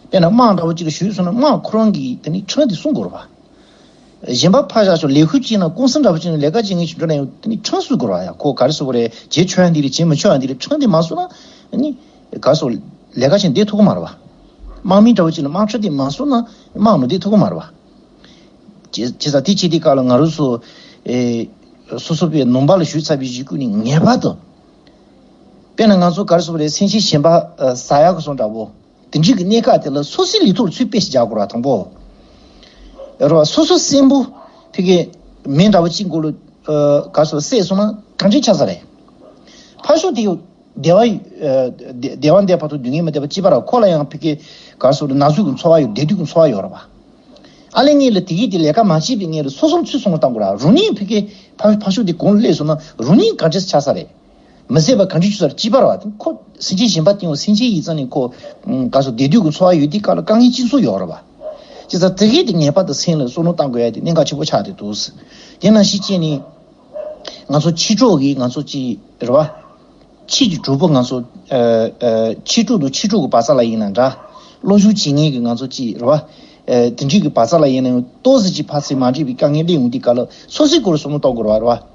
དཔེར་ན་དམག་འདྲ་པོ་ཅིག་ལ་ཞུགས་སོང་ན་དམག་ཁོ་རང་གི་དེ་ནི་ཁྲིམས་དེ་སྲུང་དགོས་རེད་པ། གཞན་པ་ཕར་བཞག་ཆོག་ལས་ཁུར་ཅིག་ན་ཀུང་སི་འདྲ་པོ་ཅིག་ན་ལས་ཀ་བྱེད་མཁན་ཞིག་འགྲོ་ན་ཡང་དེ་ནི་ཁྲིམས་སྲུང་དགོས་རེད་པ་ཡ། ཁོ་ག་རེ་ཟེར་དགོས་རེད། བྱེད་ཆོག་ཡ་འདི་རེད། བྱེད་མི་ཆོག་ཡ་འདི་རེད། ཁྲིམས་དེ་མ་སྲུང་ན་ནི་ག་རེ་ཟེར་ལས་ཀ་བྱེད་བསྡད་ཐུབ་ཀྱི་མ་རེད་པ། དམག་མི་འདྲ་པོ་ཅིག་ན་དམག་ཁྲིམས་དེ་མ་སྲུང་ན་དམག་ནང་བསྡད་ཐུབ་ཀྱི་མ་རེད་པ། བྱས་བྱས་ཙང་དེ་བྱེད་དུས་སྐབས་ལ་ང་རང་ཚོ་ཨེ། སོ་སོ་པའི་ནང་པ་ལ་ཞུགས་ཚར་བའི་གཞུག་གུ་ནས་ངེས་པར་དུ། དཔེར་ན་ང་ཚོ་ག་རེ་ཟེར་དགོས་རེད། སེམས་ཅན་གཞན་པ་ཨ་ཟ་ཡག་གི་བཟོ་འདྲ་པོ། དེ་འདྲའི་གི་གནད་འགག་དེ་ལ་སོ་སོའི་ལུས་ཐོག་ལ་ཚུར་དཔེ་ཞིག་རྒྱག་དགོས་རེད་པ། དང་པོ། རེད་པ། སོ་སོ་གསོན་པོ་ཕ་གི་མེ་འདྲ་པོ་གཅིག་མགོ་ལ་ཨ་ག་རེ་ཟེར་བསད་སོང་ན་གང་འདྲ་ཆགས་ས་རེད། ཕར་ཕྱོགས་དེ་བདེ་བ་ཨ་བདེ་བདེ་བ་འདས་བར་དུ་སྡུག་བསྔལ་མི་འདོད་པ་གཅིག་པ་རེད་པ། ཁོ་ལ་ཡང་ཕ་གི་ག་རེ་ཟེར་ན་ཟུག་གི་ཚོར་བ་ཡོད། བདེ་སྡུག་གི་ཚོར་བ་ཡོད་རེད་པ། ཨ་ལས་ངེད་ལ་དེ་གི་དེ་ལས་ཀ་མ་བྱས་པའི་ངེད་ལ་སོ་སོར་ཚུར་སོང་བཏང་དགོས་རེད་པ། རང་ཉིད་ཕ་གི་ཕར་ཕར་ཕྱོགས་དེ་གོང་ལ་སླེབས་སོང་ན་རང་ཉིད་ག་འདྲ་ཆགས་ས་རེད། མི་བཟད་པ་གང་འདྲ་ཆགས་ས་རེད། གཅིག་པ་རེད་པ། ཁོ་སེམས་ཅན་གཞན་པ་དེ་ཡང་སེམས་ཅན་ཡིན་ཙང་ནི་ཁོ་ཨ་ག་རེ་ཟེར་བདེ་སྡུག་གི་ཚོར་བ་ཡོད་དུས་སྐབས་ལ་དཀའ་ངལ་ཅི་ཚོར་ཡོད་རེད་པ། བྱས་ཙང་དེ་གི་དེ་ངེས་པར་དུ་སེམས་ལ་བསམ་བློ་བཏང་དགོས་ཡ་དེ་གནད་འགག་ཆེན་པོ་ཆགས་བསྡད་འདུག་དེ་ནང་བཞིན་བྱས་ནས་ང་ཚོ་ཕྱི་ཕྱོགས་ཀྱི་ང་ཚོ་ཅིག་རེད་པ། ཕྱི་གི་གྲོགས་པོ་ང་ཚོ་ཨ་ཨ་ཕྱི་གྲོགས་དང་ཕྱི་གྲོགས་ཀྱི་བར་མཚམས་ལ་ཡིན་ན་འདྲ། སློབ་སྦྱོང་བྱེད་མཁན་གྱི་ང་ཚོ་ཅིག་རེད་པ། ཨ་དེ་འདྲའི་གི་བར་མཚམས་ལ་ཡིན་ན་ཡང་ཏོག་ཙམ་ཅིག་ཕར་ཚུར་མ་འགྲིག་པའི་དཀའ་ངལ་སླེབས་ཡོང་དུས་སྐབས་ལ་སོ་སོའི་སྐོར་བསམ་བློ་གཏོང་དགོས་རེད་པ།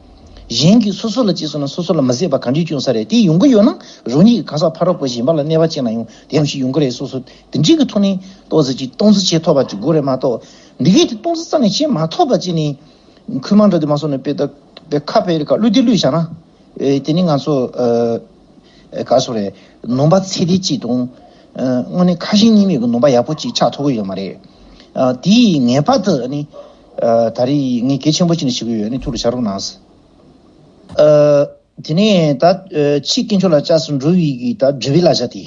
གཞན་གྱིས་སོ་སོ་ལ་བྱས་སོང་ན་སོ་སོ་ལ་མི་བཟད་པ་གང་འདྲ་བྱུང་ས་རེད། དེ་ཡོང་གི་ཡོད་ན་རང་ཉིད་ཀྱི་གང་ཟག་ཕ་རོལ་པོ་གཞན་པ་ལ་གནོད་པ་བྱས་ན་ཡང་དེ་ཡང་ཞིག་ཡོང་གི་རེད། སོ་སོ་དེ་འདྲའི་གི་ཐོག་ནས་ཏོག་ཙམ་ཅིག་སྟངས་འཛིན་བྱེད་ཐུབ་པ་ཅིག་དགོས་རེད་མ་གཏོགས། འདི་གའི་དེ་སྟངས་འཛིན་རྩ་ནས་བྱེད་མ་ཐུབ་པ་ཅིག་ནི། ཁུལ་མང་འདྲ་དེ་མ་སོང་ནས་དཔེ་ད་དཔེ་ཁ་དཔེ་རི་ཁ་བླུགས་དེ་བླུགས་བཞག་ན། ཨེ་དེ་ནི་ང་ཚོ་ཨ་ཨེ་ག་རེ་ཟེར་དགོས་རེད། ནང་པ་ཚད་ལྡན་གཅིག་དང་། ཨ་དངོས་གནས་ཁ་ཞེ་གཉིས་མེད་ཀྱི་ནང་པ་ཡག་པོ་གཅིག་ཆགས་ཐུབ་ཀྱི་ཡོད་མ་རེད། ཨ་དེ་ངེས་པར་དུ་ནི་ཨ་ད་རེས་ངས་གལ་ཆེན་པོ་བྱས་ནས་ཞུ་གི་ཡོད། ནི་ཐུགས་ལ་བཞག་རོགས་གནང་། ཨ་དེ་ནས་ད་ཨ་ཆོས་དཀོན་མཆོག་ལ་སྐྱབས་སུ་འགྲོ་བའི་གི་ད་སྒྲུབ་པའི་བསླབ་བྱ་དེ།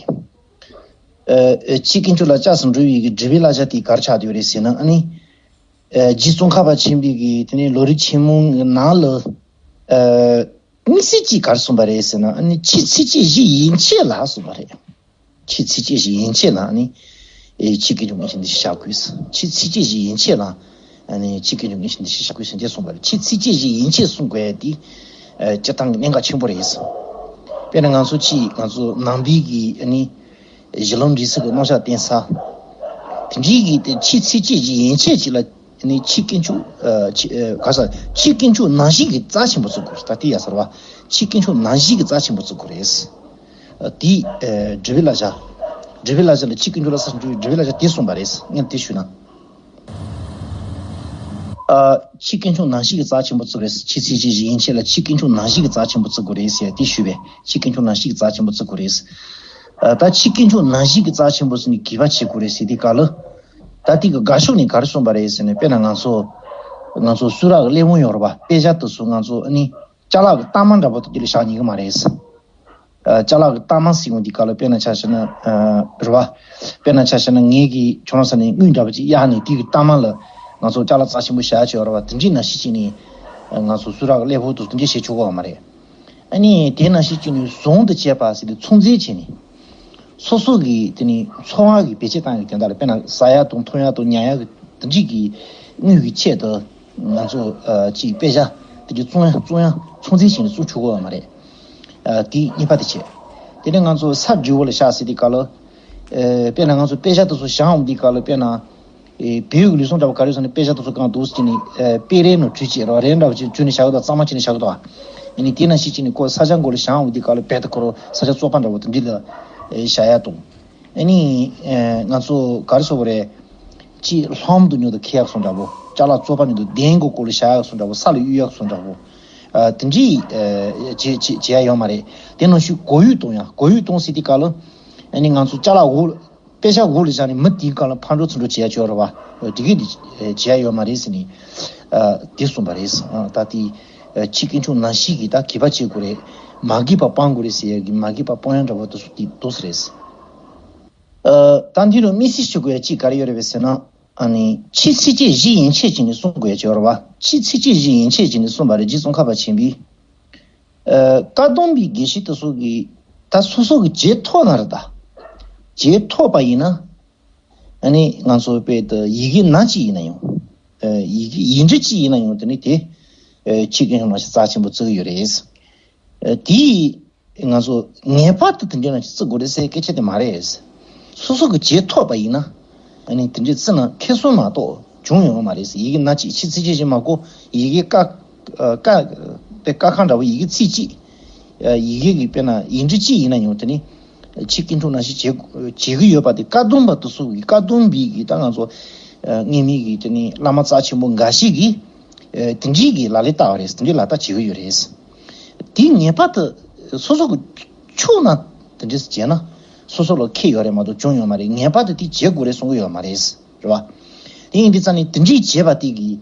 ཨ་ཨ་ཆོས་དཀོན་མཆོག་ལ་སྐྱབས་སུ་འགྲོ་བའི་གི་སྒྲུབ་པའི་བསླབ་བྱ་དེ་ག་རེ་ཆགས་བསྡད་ཡོད་རེད་ཟེར་ན། ཨ་ནི། ཨ་རྗེ་ཙོང་ཁ་པ་ཆེན་པོའི་གི་དེ་ནས་ལམ་རིམ་ཆེན་མོའི་ནང་ལ། ཨ་དམིགས་བསལ་གྱིས་ག་རེ་གསུངས་པ་རེད་ཟེར་ན། ཨ་ནི་ཆོས་ཚིགས་བཅད་བཞི་ཡན་ཆད་ལ་གསུངས་པ་རེད། ཆོས་ཚིགས་བཅད་བཞི་ཡན་ཆད་ལ་ཨ་ནི། ཨེ་ཆོས་དཀོན་མཆོག་མངོན་ཤེས་འདི་ཞེས་བྱ་དགོས། ཆོས་ཚིགས་བཅད་བཞི་ཡན་ཆད་ལ། ཨ་ནི་ཆོས་དཀོན་མཆོག་མངོན་ཤེས་འདི་ཞེས་བྱ་དགོས་ཟེར་འདི་གསུངས་པ་རེད། ཆོས་ཚིགས་བཅད་བཞི་ཡན་ཆད་གསུང་དགོས་ཡ་འདི། ཨ་སྤྱིར་བཏང་གི་གནད་འགག་ཆེན་པོ་རེད། དཔེར་ན་ང་ཚོ་ཕྱིས་ང་ཚོ་ནང་པའི་གི་ཨ་ནི། གཞི་ལམ་འབྲས་གསུམ་གྱི་རྣམ་གཞག་བསྟན་ས། དེ་འདྲའི་གི་དེ་ཆོས་ཚིགས་བཅད་བཞི་ཡན་ཆད་ཅིག་ལ་ནི་ཆོས་དཀོན་མཆོག་ཨ་ཆོས་ཨ་ག་ས་ཆོས་དཀོན་མཆོག་ནང་བཞིན་གྱི་རྩ་ཆེན་པོ་བརྩི་དགོས་རེད། ད་དེ་ཡ་ཟེར་བ། ཆོས་དཀོན་མཆོག་ནང་བཞིན་གྱི་རྩ་ཆེན་པོ་བརྩི་དགོས་རེད། ཨ་དེ་ཨ་སྒྲུབ་པའི་བསླབ་བྱ། སྒྲུབ་པའི་བསླབ་བྱ་ལ་ཆོས་དཀོན་མཆོག་ལ་ས་སྒྲུབ་པའི་སྒྲུབ་པའི་བསླབ་བྱ་དེ་གསུངས་པ་རེད། ངས་དེ་ཞུས་ན། ཨ་ཆོས་དཀོན་མཆོག་ནང་བཞིན་གྱི་རྩ་ཆེན་པོ་བརྩི་དགོས་རེད། ཆོས་ཚིགས་བཅད་བཞི་ཡན་ཆད་ལ་ཆོས་དཀོན་མཆོག་ནང་བཞིན་གྱི་རྩ་ཆེན་པོ་བརྩི་དགོས་རེད་ཟེར་ཏེ་ཞུས་པས། ཆོས་དཀོན་མཆོག་ནང་བཞིན་གྱི་རྩ་ཆེན་པོ་བརྩི་དགོས་རེད། ཨ་ད་ཆོས་དཀོན་མཆོག་ནང་བཞིན་གྱི་རྩ་ཆེན་པོ་ཟེར་ནས་གུས་པ་བྱེད་དགོས་རེད་ཟེར་དུས་སྐབས་ལ། ད་དེ་གི་དགག་ཕྱོགས་ནས་ག་རེ་གསུངས་པ་རེད་ཟེར་ན། དཔེར་ན་ང་ཚོ་ང་ཚོ་གསུང་རབ་ཀྱི་གླེགས་བམ་ཡོད་རེད་པ། དཔེ་ཆ་དེ་ཚོ་ང་ཚོ་ཨ་ནི་ཅ་ལག་གི་གཏའ་མ་འདྲ་པོ་དེ་འདྲ་ལ་བཞག་ཉན་གི་མ་རེད། ཨ་ཅ་ལག་གི་གཏའ་མ་ཟེར་ཡོང་དུས་སྐབས་ལ། དཔེར་ན་ཆ་བཞག་ན་ཨ་རེད་བ། དཔེར་ན་ཆ་བཞག་ན་ངེད་ཀྱིས་ཁྱོད་རང་ས་ནས་དངུལ་འདྲ་པོ་ཅིག་གཡར་ནས་དེ་གི་གཏའ་མ་ལ་ང་ཚོ་ཅ་ལག་རྩ་ཆེན་པོ་བཞག་ཡ་ཅིག་ཡོད་རེད་བ། དེ་འདྲའི་ནང་བཞིན་བྱས་ནས་ང་ཚོ་གསུང་རབ་ཀྱི་གླེགས་བམ་དེ་ཚོ་དེ་འདྲ་བྱེད་ཆོག་གི་ཡོད་མ་རེད། ཨ་ནི་དེ་ནང་བཞིན་བྱས་ནས་ཟུང་དུ་བཅད་པ་ཟེར་ཏེ་ཚོད་འཛིན་བྱས་ནས། སོ་སོ་གི་དེ་ནི་འཚོ་བ་གི་བེད་སྤྱོད་བཏང་ཡག་དེ་འདྲ་ལ། དཔེར་ན་ཟ་ཡག་དང་འཐུང་ཡག་དང་ཉལ་ཡག་གི་དེ་འདྲའི་གི་དངུལ་གྱི་ཆེད་དུ་ང་ཚོ་ཨ་ཅིག་པེ་ཤ་དེ་འདྲ་བཙོང་ཡག་བཙོང་ཡག་ཚོང་རྫས་ཤིག་ནས་བཙོང་ཆོག་གི་ཡོད་མ་རེད། ཨ་དེ་གཉིས་པ་དེ་བྱས། དེ་ནས་ང་ཚོ་ས་བསྒྲིགས་ལ་བཞག་ཟེར་དུས་སྐབས་ལ། ཨ་དཔེར་ན་ང་ཚོ་པེ་ཤ་དེ་ཚོ་བཞག་འོང་དུས་སྐབས་ལ། དཔེར་ན་ཨེ་བལ་ཡུལ་གྱི་ལུགས་སྲོལ་འདྲ་པོ་ག་རེ་ཟེར་ན། པེ་ཤ་དེ་ཚོ་གང་འདུག་ཟེར་ནས་ཨེ་པེ་རེ་ནང་བྲུས་བྱས་རོ། རེ་འདྲ་པོ་ཅིག་བྲུས་ནས་བཞག་གི་འདུག། གཙང་མ་བྱས་ནས་བཞག་གི་འདུག། ཨ་ནི་དེ་ནང་བཞིན་བྱས་ནས་ཁོ་ས་ཆ་མགོ་ལ་བཞག་འོང་དུས་སྐབས་ལ་རྦད་དེ་ཁོ་རང་ས་ཆ་བཙོག་པ་འདྲ་པོ་དེ་འདྲ་ལ་ཨེ་བཞག་ཡག་དང་། ཨ་ནི་ཨེ་ང་ཚོ་ག་རེ་ཟེར་དགོས་རེད། ཅིག་ལྷམ་དུ་ཉོ་དུ་འཁྱེར་ཡག་སོང་འདྲ་པོ། ཅ་ལག་བཙོག་པ་ཉོ་དུ་གདན་གྱི་སྐོར་ལ་བཞག་ཡག་སོང་འདྲ་པོ། ས་ལ་གཡུག་ཡག་སོང་འདྲ་པོ། ཨ་དེ་འདྲའི་ཨེ་བྱེད་བྱེད་བྱེད་ཡག་ཡོད་མ་རེད། དེ་ནང་བཞིན་སྒོར་ཡུག་གཏོང་ཡག། སྒོར་ཡུག་གཏོང་ཟེར་དུས་སྐབས་ལ། ཨ་ནི་ང་ཚོ་ཅ་ལག་འོག་པེ་ཤ་འོག་ལ་བཞག་ནས་མི་དེའི་སྒང་ལ་ཕར་འགྲོ་ཚུར་འགྲོ་བྱེད་ཡག་ཅིག་ཡོད་རེད་པ། དེ་གས་དེ་བྱེད་ཡག་ཡོད་མ་རེད་ཟེར་ནས་ཨ་དེ་གསུངས་པ་རེད། ཨ་ད་དེ་ཨ་ཁྱི་རྒན་ཕྲུག་ནང་བཞིན་གྱིས་ད་གད་པ་བྱེད་དགོས་རེད། མ་གད་པ་སྤང་དགོས་རེད་ཟེར་ཡག་གི་མ་གད་པ་སྤང་ཡག་འདྲ་པོ་དེ་ཚོ་དེ་འདུག་ས་རེད། ཨ་ད་འདི་ལ་དམིགས་བསལ་ཞུ་དགོས་ཡག་ཅིག་ག་རེ་ཡོད་རེད་པས་ཟེར་ན། ཨ་ནི་ཕྱི་ཚིགས་བཅད་བཞི་ཡན་ཆད་ཅིག་ནས་གསུང་དགོས་ཡག་ཅིག་ཡོད་རེད་པ། ཕྱི་ཚིགས་བཅད་བཞི་ཡན་ཆད་ཅིག་ནས་གསུངས་པ་རེད། རྗེ་ཙོང་ཁ་པ་ཆེན་པོས། ཨ་བཀའ་གདམས་པའི་དགེ་བཤེས་དེ་ཚོ་གིས་ད་སོ་སོ་གི་བྱེད་ཐུབ་ན་རེད། ད་བྱེད་ཐུབ་པ་ཡིན་ན། ཨ་ནི་ང་ཚོ་དཔེ་དེ་ཡི་གེ་སྣ་གཅིག་ཡིན་ན་ཡང་། ཨ་ཡི་གེ་ཡིག་འབྲུ་གཅིག་ཡིན་ན་ཡང་དེ་ནི་དེ་ཨ་ཁྱི་རྒན་ཕྲུག་ནང་བཞིན་རྩ་ཆེན་པོ་བརྩི་གི་ཡོད་རེད། ཨ་དེ་ང་ཚོ་ངེས་པར་དུ་དེ་འདྲ་ནང་བཞིན་བརྩི་དགོས་རེད་ཟེར་སྐད་ཆ་དེ་མ་རེད། སོ་སོ་གི་བྱེད་ཐུབ་པ་ཡིན་ན། ཨ་ནི་དེ་འདྲའི་བརྩི་ན་ཁེ་བཟང་མ་གཏོགས་བྱུང་ཡོང་བ་མ་རེད། ཡི་གེ་སྣ་གཅིག་ཕྱི་ཚིགས་བཅད་བཞི་མ་གོ། ཡི་གེ་ཀ་ཀ་དེ་ཀ་ཁ་འདྲ་པོ་ཡི་གེ་ཚིག་གཅིག། ཡི་གེ་གི་དཔེར་ན་ཡིག་འབྲུ་གཅིག་ཡིན་ན་ཡང་དེ་ནི་ཁྱི་རྒན་ཕྲུག་ནང་བཞིན་བྱེད་བྱེད་ཀྱི་ཡོད་པ་དེ། བཀའ་གདམས་པ་དེ་ཚོ་གི་བཀའ་གདམས་པའི་གི་ད་ང་ཚོ་སྔོན་མའི་གི་དེ་ནི་བླ་མ་རྩ་ཆེན་པོ་འགའ་ཞིག་གིས་དེ་འདྲའི་གི་ལག་ལེན་བསྟར་བ་རེད། དེ་འདྲའི་ལག་བསྟར་བྱེད་ཀྱི་ཡོད་རེད། དེ་ངེས་པར་དུ་སོ་སོ་གི་ཆོག་ན་དེ་འདྲས་བྱས་ན། སོ་སོ་ལ་ཁེ་ཡོད་རེད་མ་གཏོགས་གྱོང་ཡོད་མ་རེད། ངེས་པར་དུ་དེ་བྱེད་དགོས་རེད་གསུང་གི་ཡོད་མ་རེད། རེད་བ། དེ་ཡིན་དུས་ཙང་ནས་དེ་འདྲས་བྱས་པ་དེ་གིས་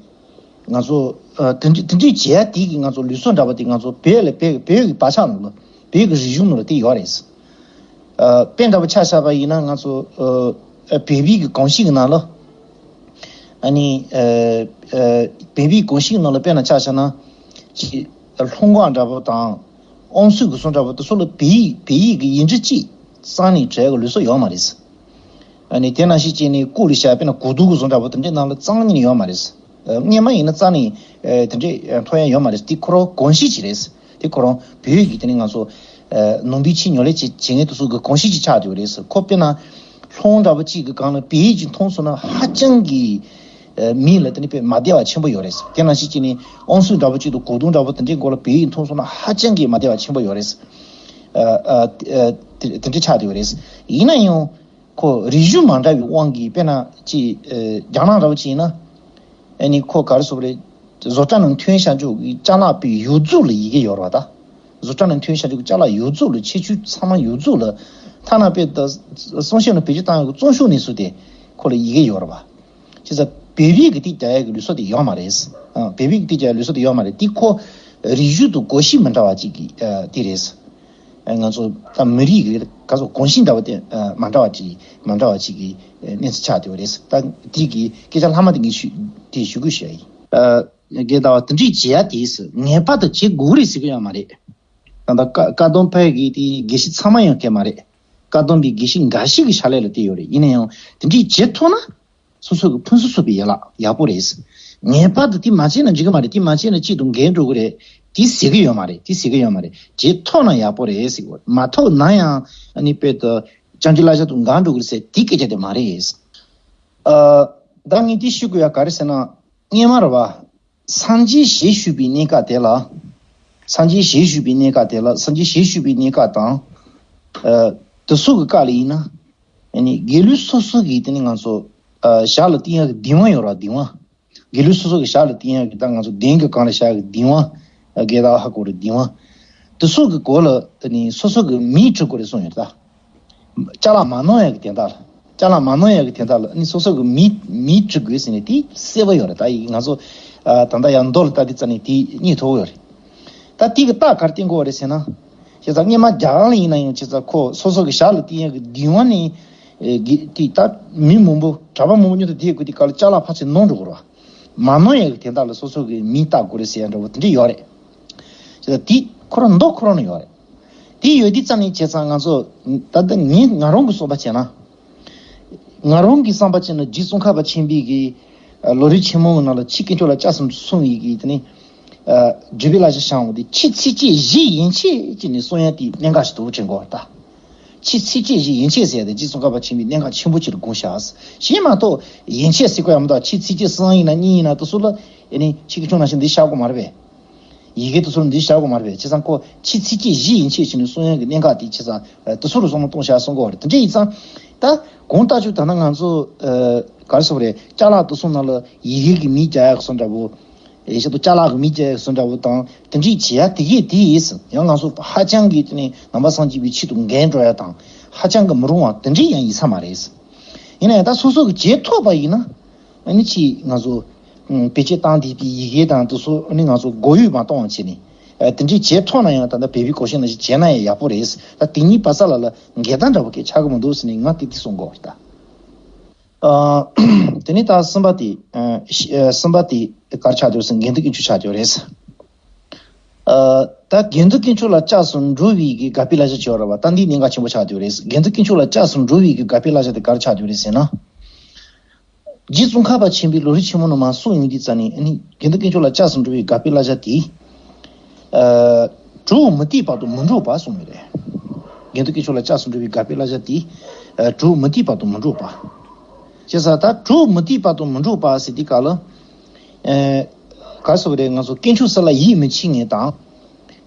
ང་ཚོ་ཨ་དེ་འདྲས་དེ་འདྲས་བྱས་ཡ་དེ་གིས་ང་ཚོ་ལུགས་སྲོལ་འདྲ་པོ་དེ་ང་ཚོ་བོད་ལ་བོད་བོད་ཀྱི་བག་ཆགས་ནང་ལ། བོད་ཀྱི་རིག་གཞུང་ནང་ལ་དེ་ཡོད་རེད། ཨ་དཔེ་འདྲ་པོ་ཆ་བཞག་པ་ཡིན་ན། ང་ཚོ་ཨ་བོད་པའི་གི་གོམས་གཤིས་ཀྱི་ནང་ལ། ཨ་ནི་ཨ་ཨ་བོད་པའི་གོམས་གཤིས་ནང་ལ་དཔེར་ན་ཆ་བཞག་ན། ཅིག་ལྷུང་འགོག་འདྲ་པོ་དང་། ཨོང་སུའུ་གི་གསུང་འདྲ་པོ་དེ་ཚོ་ལ་བོད་ཡིག་བོད་ཡིག་གི་ཡིག་འབྲུ་གཅིག་རྩ་ནས་འབྲི་གི་ལུགས་སྲོལ་ཡོད་མ་རེད། ཨ་ནི་དེ་ནང་བཞིན་བྱས་ནས་སྐུ་ལ་བཞག་དཔེར་ན་གོས་ཐུང་གི་གསུང་འདྲ་པོ་དེ་འདྲའི་ནང་ལ་རྩ་ནས་ཡོད་མ་རེད། ཨ་སྔོན་མ་ཡིན་ན་རྩ་ནས་ཨ་དེ་འདྲའི་ཨ་ཐོན་ཡ་ཡོད་མ་རེད། དེ་ཁོ་རང་གོམས་གཤིས་ཅིག་རེད། དེ་ཁོ་རང་བོད་ཡིག་གི་དེ་ནི་ང་ཚོ་ཨ་ནང་པའི་ཕྱིའི་ཉམས་ལེན་བྱེད་བྱེད་མཁན་དེ་ཚོ་གི་གོམས་གཤིས་ཅིག་ཆགས་བསྡད་ཡོད་རེད། ཁོ་དཔེར་ན་ལྷུང་འདྲ་པོ་གཅིག་གི་སྒང་ལ་བོད་ཡིག་ཅིག་མཐོང་སོང་ན་ཧ་ཅང་གི་ཨ་མི་ལ་དེ་ནི་དཔེ་མ་བདེ་བ་ཆེན་པོ་ཡོད་རེད། དེ་ནང་བཞིན་བྱས་ནས་ཨོང་སུའུ་འདྲ་པོ་གཅིག་དང་གོས་ཐུང་འདྲ་པོ་དེ་འདྲའི་མགོ་ལ་བོད་ཡིག་མཐོང་སོང་ན་ཧ་ཅང་གི་མ་བདེ་བ་ཆེན་པོ་ཡོད་རེད། ཨ་ཨ་ཨ་དེ་དེ་འདྲ་ཆགས་བསྡད་ཡོད་རེད། ཡིན་ན་ཡང་ཁོ་རིག་གཞུང་མ་འདྲ་བའི་དབང་གིས། དཔེར་ན་ཅིག་ཨ་རྒྱ་ནག་འདྲ་པོ་ཅིག་ཡིན་ན། ཨ་ནི་ཁོ་ག་རེ་ཟེར་དགོས་རེད། བཟོ་གྲྭ་ནང་ཐོན་བྱ་རྒྱུ་གི་ཅ་ལག་པའི་ཡོངས་རྫོགས་ལ་ཡི་གེ་ཡོད་རེད་བ་ད། བཟོ་གྲྭ་ནང་ཐོན་བྱ་རྒྱུ་གི་ཅ་ལག་ཡོངས་རྫོགས་ལ། ཁྱད་ཆོས་ཚང་མ་ཡོངས་རྫོགས་ལ། ཐ་ན་དཔེ་ད་གསང་སྤྱོད་ནང་བེད་སྤྱོད་བཏང་ཡག་གི་བཙོང་ཤུགས་ནས་བཟུང་སྟེ་ཁོ་ལ་ཡི་གེ་ཡོད་རེད་བ། བྱས་ཙང་བོད་ཡིག་གི་ཏིག་རྒྱག་ཡག་གི་ལུགས་སྲོལ་དེ་ཡོད་མ་རེད། ཨ་བོད་ཡིག་གི་ཏིག་རྒྱག་ཡག་ལུགས་སྲོལ་དེ་ཡོད་མ་རེད། དེ་ཁོ་རིག་གཞུང་དང་གོམས་གཤིས་མི་འདྲ་བ་ཅིག་གི་ཨ་དེ་རེད། ཨ་ང་ཚོ་ད་མི་རིགས་ཀྱི་ག་ཚོད་གོམས་གཤིས་འདྲ་བ་དེ་ཨ་མ་འདྲ་བ་ཅིག་མ་འདྲ་བ་ཅིག་གི་ཨ་གནས་ཚུལ་ཆགས་བསྡད་པ་རེད། ད་དེ་གི་སྐད་ཆ་ལྷག་མ་དེ་ངས་ཞུ་དེ་ཞུ་དགོས་ཞུ་ཡ་ཡིན། ཨ་རྒན་ཟླ་བ་དེ་འདྲས་བྱེད་ཡ་དེ་ངེས་པར་དུ་བྱེད་དགོས་རེད་ཟེར་གི་ཡོད་མ་རེད། ད་ལྟ་བཀའ་བཀའ་གདམས་པའི་གི་དེ་དགེ་བཤེས་ཚང་མ་ཡང་གལ་མ་རེད། བཀའ་གདམས་པའི་དགེ་བཤེས་འགའ་ཞིག་གི་ཕྱག་ལས་ལ་བལྟས་ཡོད་རེད། ཡིན་ན་ཡང་དེ་འདྲས་བྱེད་ཐུབ་ན། སོ་སོ་གི་ཕུན་སུམ་ཚོགས་པའི་ཡན་ལག་ཡག་པོ་རེད། ངེས་པར་དུ་དེ་མ་བྱས་ན་འགྲིག་གི་མ་རེད། དེ་མ་བྱས་ན་གཅིག་ཏུ་འགལ་འགྲོ་གི་རེད། དེ་ཟེར་གི་ཡོད་མ་རེད། དེ་ཟེར་གི་ཡོད་མ་རེད། བྱེད་ཐུབ་ན་ཡག་པོ་རེད་ཟེར་གི། མ་ཐུབ་ན་ཡང་ཨ་ནི་དཔེ་དུ་ཅང་གི་བསླབ་བྱ་དང་འགལ་འགྲོ་གི་རེད་ཟེར་དེ་སྐད་ཆ་དེ་མ་རེད། ཨ་ད་ངས་དེ་ཞུ་དགོས་ཡ་ག་རེ་ཟེར་ན། སྔོན་མ་རེད་བ། སངས་རྒྱས་ཞལ་བཞུགས་པའི་གནས་སྐབས་དེ་ལ། སངས་རྒྱས་ཞལ་བཞུགས་པའི་གནས་སྐབས་དེ་ལ། སངས་རྒྱས་ཞལ་བཞུགས་པའི་གནས་སྐབས་དང་། ཨ་དེ་ཚོ་གི་སྐབས་ལ་ཡིན་ན། ཨ་ནི་དགེ་ལུགས་སོ་སོ་གི་དེ་ནི་ང་ཚོ་ཨ་ཞབས་ལ་བཏིང་ཡག་གི་གདིང་བ་ཡོད་ར། གདིང་བ། དགེ་ལུགས་སོ་སོ་གི་ཞབས་ལ་བཏིང་ཡག་གི་ད་ང་ཚོ་གདན་གྱི་སྒང་ལ་བཞག་གི་གདིང་བ། ཨ་དགེ་ལགས་ཧ་གོ་རེ་གདིང་བ། དེ་ཚོ་གི་སྐོར་ལ་དེ་ནི་སོ་སོ་གི་མིང་བྲི་དགོས་རེད་གསུངས་ཡོད་རེད་ད། ཅ་ལག་མ་གནང་ཡག་གི་དོན་དག་ལ། ཅ་ལག་མ་གནང་ཡག་གི་དོན་དག་ལ་ནི་སོ་སོ་གི་མིང་མིང་བྲི་དགོས་ཟེར་ནས་དེ་གསལ་པོ་ཡོད་རེད། ད་ཡིག་ང་ཚོ་ཨ་ད་ལྟ་ཡང་མདོ་ལ་ལྟ་དུས་ཙམ་ནས་དེ་རྙེད་ཐུབ་ཡོད་རེད། ད་དེ་གི་རྟགས་ག་རེ་བསྟན་དགོས་རེད་ཟེར་ན། བྱས་ཙང་སྔོན་མ་རྒྱ་གར་ལ་ཡིན་ན་ཡང་བྱས་ཙང་ཁོ་སོ་སོ་གི་ཞབས་ལ་བཏིང་ཡག་གི་གདིང་བ་ནི་ཨེ་གི་དེ་ད་མི་མང་པོ་གྲྭ་པ་མང་པོ་མཉམ་དུ་བསྡད་དགོས་དུས་སྐབས་ལ་ཅ་ལག་ཕར་ཚུར་གནང་འགྲོ་དགོས་རེད་བ། མ་གནང་ཡག་གི་དོན་དག་ལ་སོ་སོ་གི་མིང་བཏགས་དགོས་རེད་ཟེར་ཡག་འདྲ་པོ་དེ་འདྲ་ཡོད་རེད། བྱས་ཙང་དེ་ཁོ་རང་མདོ་ཁོ་རང་ནང་ཡོད་རེད། དེ་ཡོད་དུས་ཙམ་ནས་བྱས་ཙང་ང་ཚོ་ད་ལྟ་ངས་ང་རང་གི་བསམ་པ་བྱས་ན། ང་རང་གི་བསམ་པ་བྱས་ན་རྗེ་ཙོང་ཁ་པ་ཆེན་པོའི་གི་ལོ་རྒྱུས་ཆེན་མོ་གི་ནང་ལ་ཆོས་དཀོན་མཆོག་ལ་སྐྱབས་སུ་སོང་བའི་གི་དེ་ནི་བརྒྱུད་པའི་བླ་གཞི་བཞེངས་པ་དེ་ཆོས་ཚིགས་བཅད་བཞི་ཡན་ཆད་ཅིག་ནས་གསུང་ཡ་དེ་གནད་འགག་ཞིག་ཏུ་དྲན་དགོས་པ་ད། ཆོས་ཚིགས་བཅད་བཞི་ཡན་ཆད་ཟེར་ཡ་དེ་རྗེ་ཙོང་ཁ་པ་ཆེན་པོའི་གནད་འགག་ཆེན་པོ་ཅིག་ལ་དགོངས་ཤག་གཞན་མ་གཏོགས་ཡན་ཆད་ཟེར་དགོས་ཡ་མི་འདུག་ཆོས་ཚིགས་བཅད་གསུམ་ཡིན་ན་གཉིས་ཡིན་ན་དེ་ཚོ་ལ་ཨེ་ནི་ཆོས་དཀོན་མཆོག་ནང་བཞིན་འདི་བཞག་དགོས་མ་རེད་པས། ཡི་གེ་དེ་ཚོར་འདི་བཞག་དགོས་མ་རེད་པས། བྱས་ཙང་ཁོ་ཆོས་ཚིགས་བཅད་བཞི་ཡན་ཆད་ཅིག་ནས་གསུང་ཡ་གི་གནད་འགག་དེ་བྱས་ཙང་དེ་ཚོ་རུ་བསམ་བློ་གཏོང་བྱ་གསུང་དགོས་པ་རེད། དེ་འདྲ་ཡིན་ཙང་ད་དགོངས་དག་ཆོས་ད་ནི་ང་ཚོ་ག་རེ་ཟེར་བ་རེད། ཅ་ལག་དེ་ཚོ་ནང་ལ་ཡི་གེ་གི་མིང་རྒྱག་ཡ་གི་བཟོ་འདྲ་པོ། ཡེ་ཤེས་དང་ཅ་ལག་གི་མི་སྐྱེ་བཟོ་འདྲ་བོ་དང་དེ་འདྲས་བྱེད་ཡ་དེ་གས་དེ་ཡིས་ཡང་ང་ཚོ་ཧ་ཅང་གི་དེ་ནས་ནང་པ་སངས་རྒྱས་པའི་ཆེད་དུ་འགན་འགྲོ་ཡ་དང་ཧ་ཅང་གི་མི་རུང་བ་དེ་འདྲས་ཡང་ཡིན་ས་མ་རེད། ཡིན་ན་ཡང་ད་སོ་སོ་གི་བྱེད་ཐུབ་པ་ཡིན་ན་ཨ་ནི་ཅིག་ང་ཚོ་བེད་སྤྱོད་བཏང་བསྡད་པའི་ཡི་གེ་དང་དེ་ཚོ་ཨ་ནི་ང་ཚོ་མགོ་གཡོག་མ་གཏོང་བ་བྱས་ནས་དེ་འདྲས་བྱེད་ཐུབ་ན་ཡང་ད་ལྟ་བོད་པའི་གོ་ཤེས་ནང་བཞིན་བྱས་ན་ཡང་ཡག་པོ་རེད། ད་དེ་གཉིས་བར་ས་ལ་ལ་འགལ་ཟླ་འདྲ་བོ་སྐད་ཆགས་གི་མི་འདུག་ཟེར་ནས་ང་དེ་དེ་གསུང་དགོས་པ་རེད་ད། ཨ། དེ་ནས་ད་གསུམ་པ་དེ། ཨ། ཤ- ཨ། གསུམ་པ་དེ་ག་རེ་ཆགས་འདུག་ཟེར་ན་དགེ་འདུན་དཀོན་མཆོག་ཆགས་འདུག་རེད། ཨ། ད་དགེ་འདུན་དཀོན་མཆོག་ལ་སྐྱབས་སུ་འགྲོ་བའི་གི་དགག་པའི་བསླབ་བྱ་བྱེད་པ་རེད་པ། ད་འདི་གནད་འགག་ཆེན་པོ་ཆགས་འདུག་རེད། དགེ་འདུན་དཀོན་མཆོག་ལ་སྐྱབས་སུ་འགྲོ་བའི་གི་དགག་པའི་བསླབ་བྱ་དེ་ག་རེ་ཆགས་འདུག་རེད་ཟེར་ན། རྗེ་ཙོང་ཁ་པ་ཆེན་པོའི་ལམ་རིམ་ཆེན་མོ་ནང་མར་གསུངས་ཡོང་དུས་ཙ་ནས་ཨ་ནི་དགེ་འདུན་དཀོན་མཆོག་ལ་སྐྱབས་སུ་འགྲོ་བའི་དགག་པའི་བསླབ་བྱ་དེ། ཨ། གྲོགས་མུ་སྟེགས་པ་དང་མི་འགྲོགས་པ་གསུངས་ཡོད་རེད། དགེ་འདུན་དཀོན་མཆོག་ལ་སྐྱབས་སུ་འགྲོ་བའི་དགག་པའི་བསླབ་བྱ་དེ། ཨ། གྲོགས་མུ་སྟེགས་པ་དང་མི་འགྲོགས་པ། བྱས་ཙང་ད་གྲོགས་མུ་སྟེགས་པ་དང་མི་འགྲོགས་པ་ཟེར་དུས་སྐབས་ལ། ཨ། ག་རེ་ཟེར་བ་རེད། ང་ཚོ་དཀོན་མཆོག་གསུམ་ལ་ཡིད་མི་ཆེས་མཁན་དང་།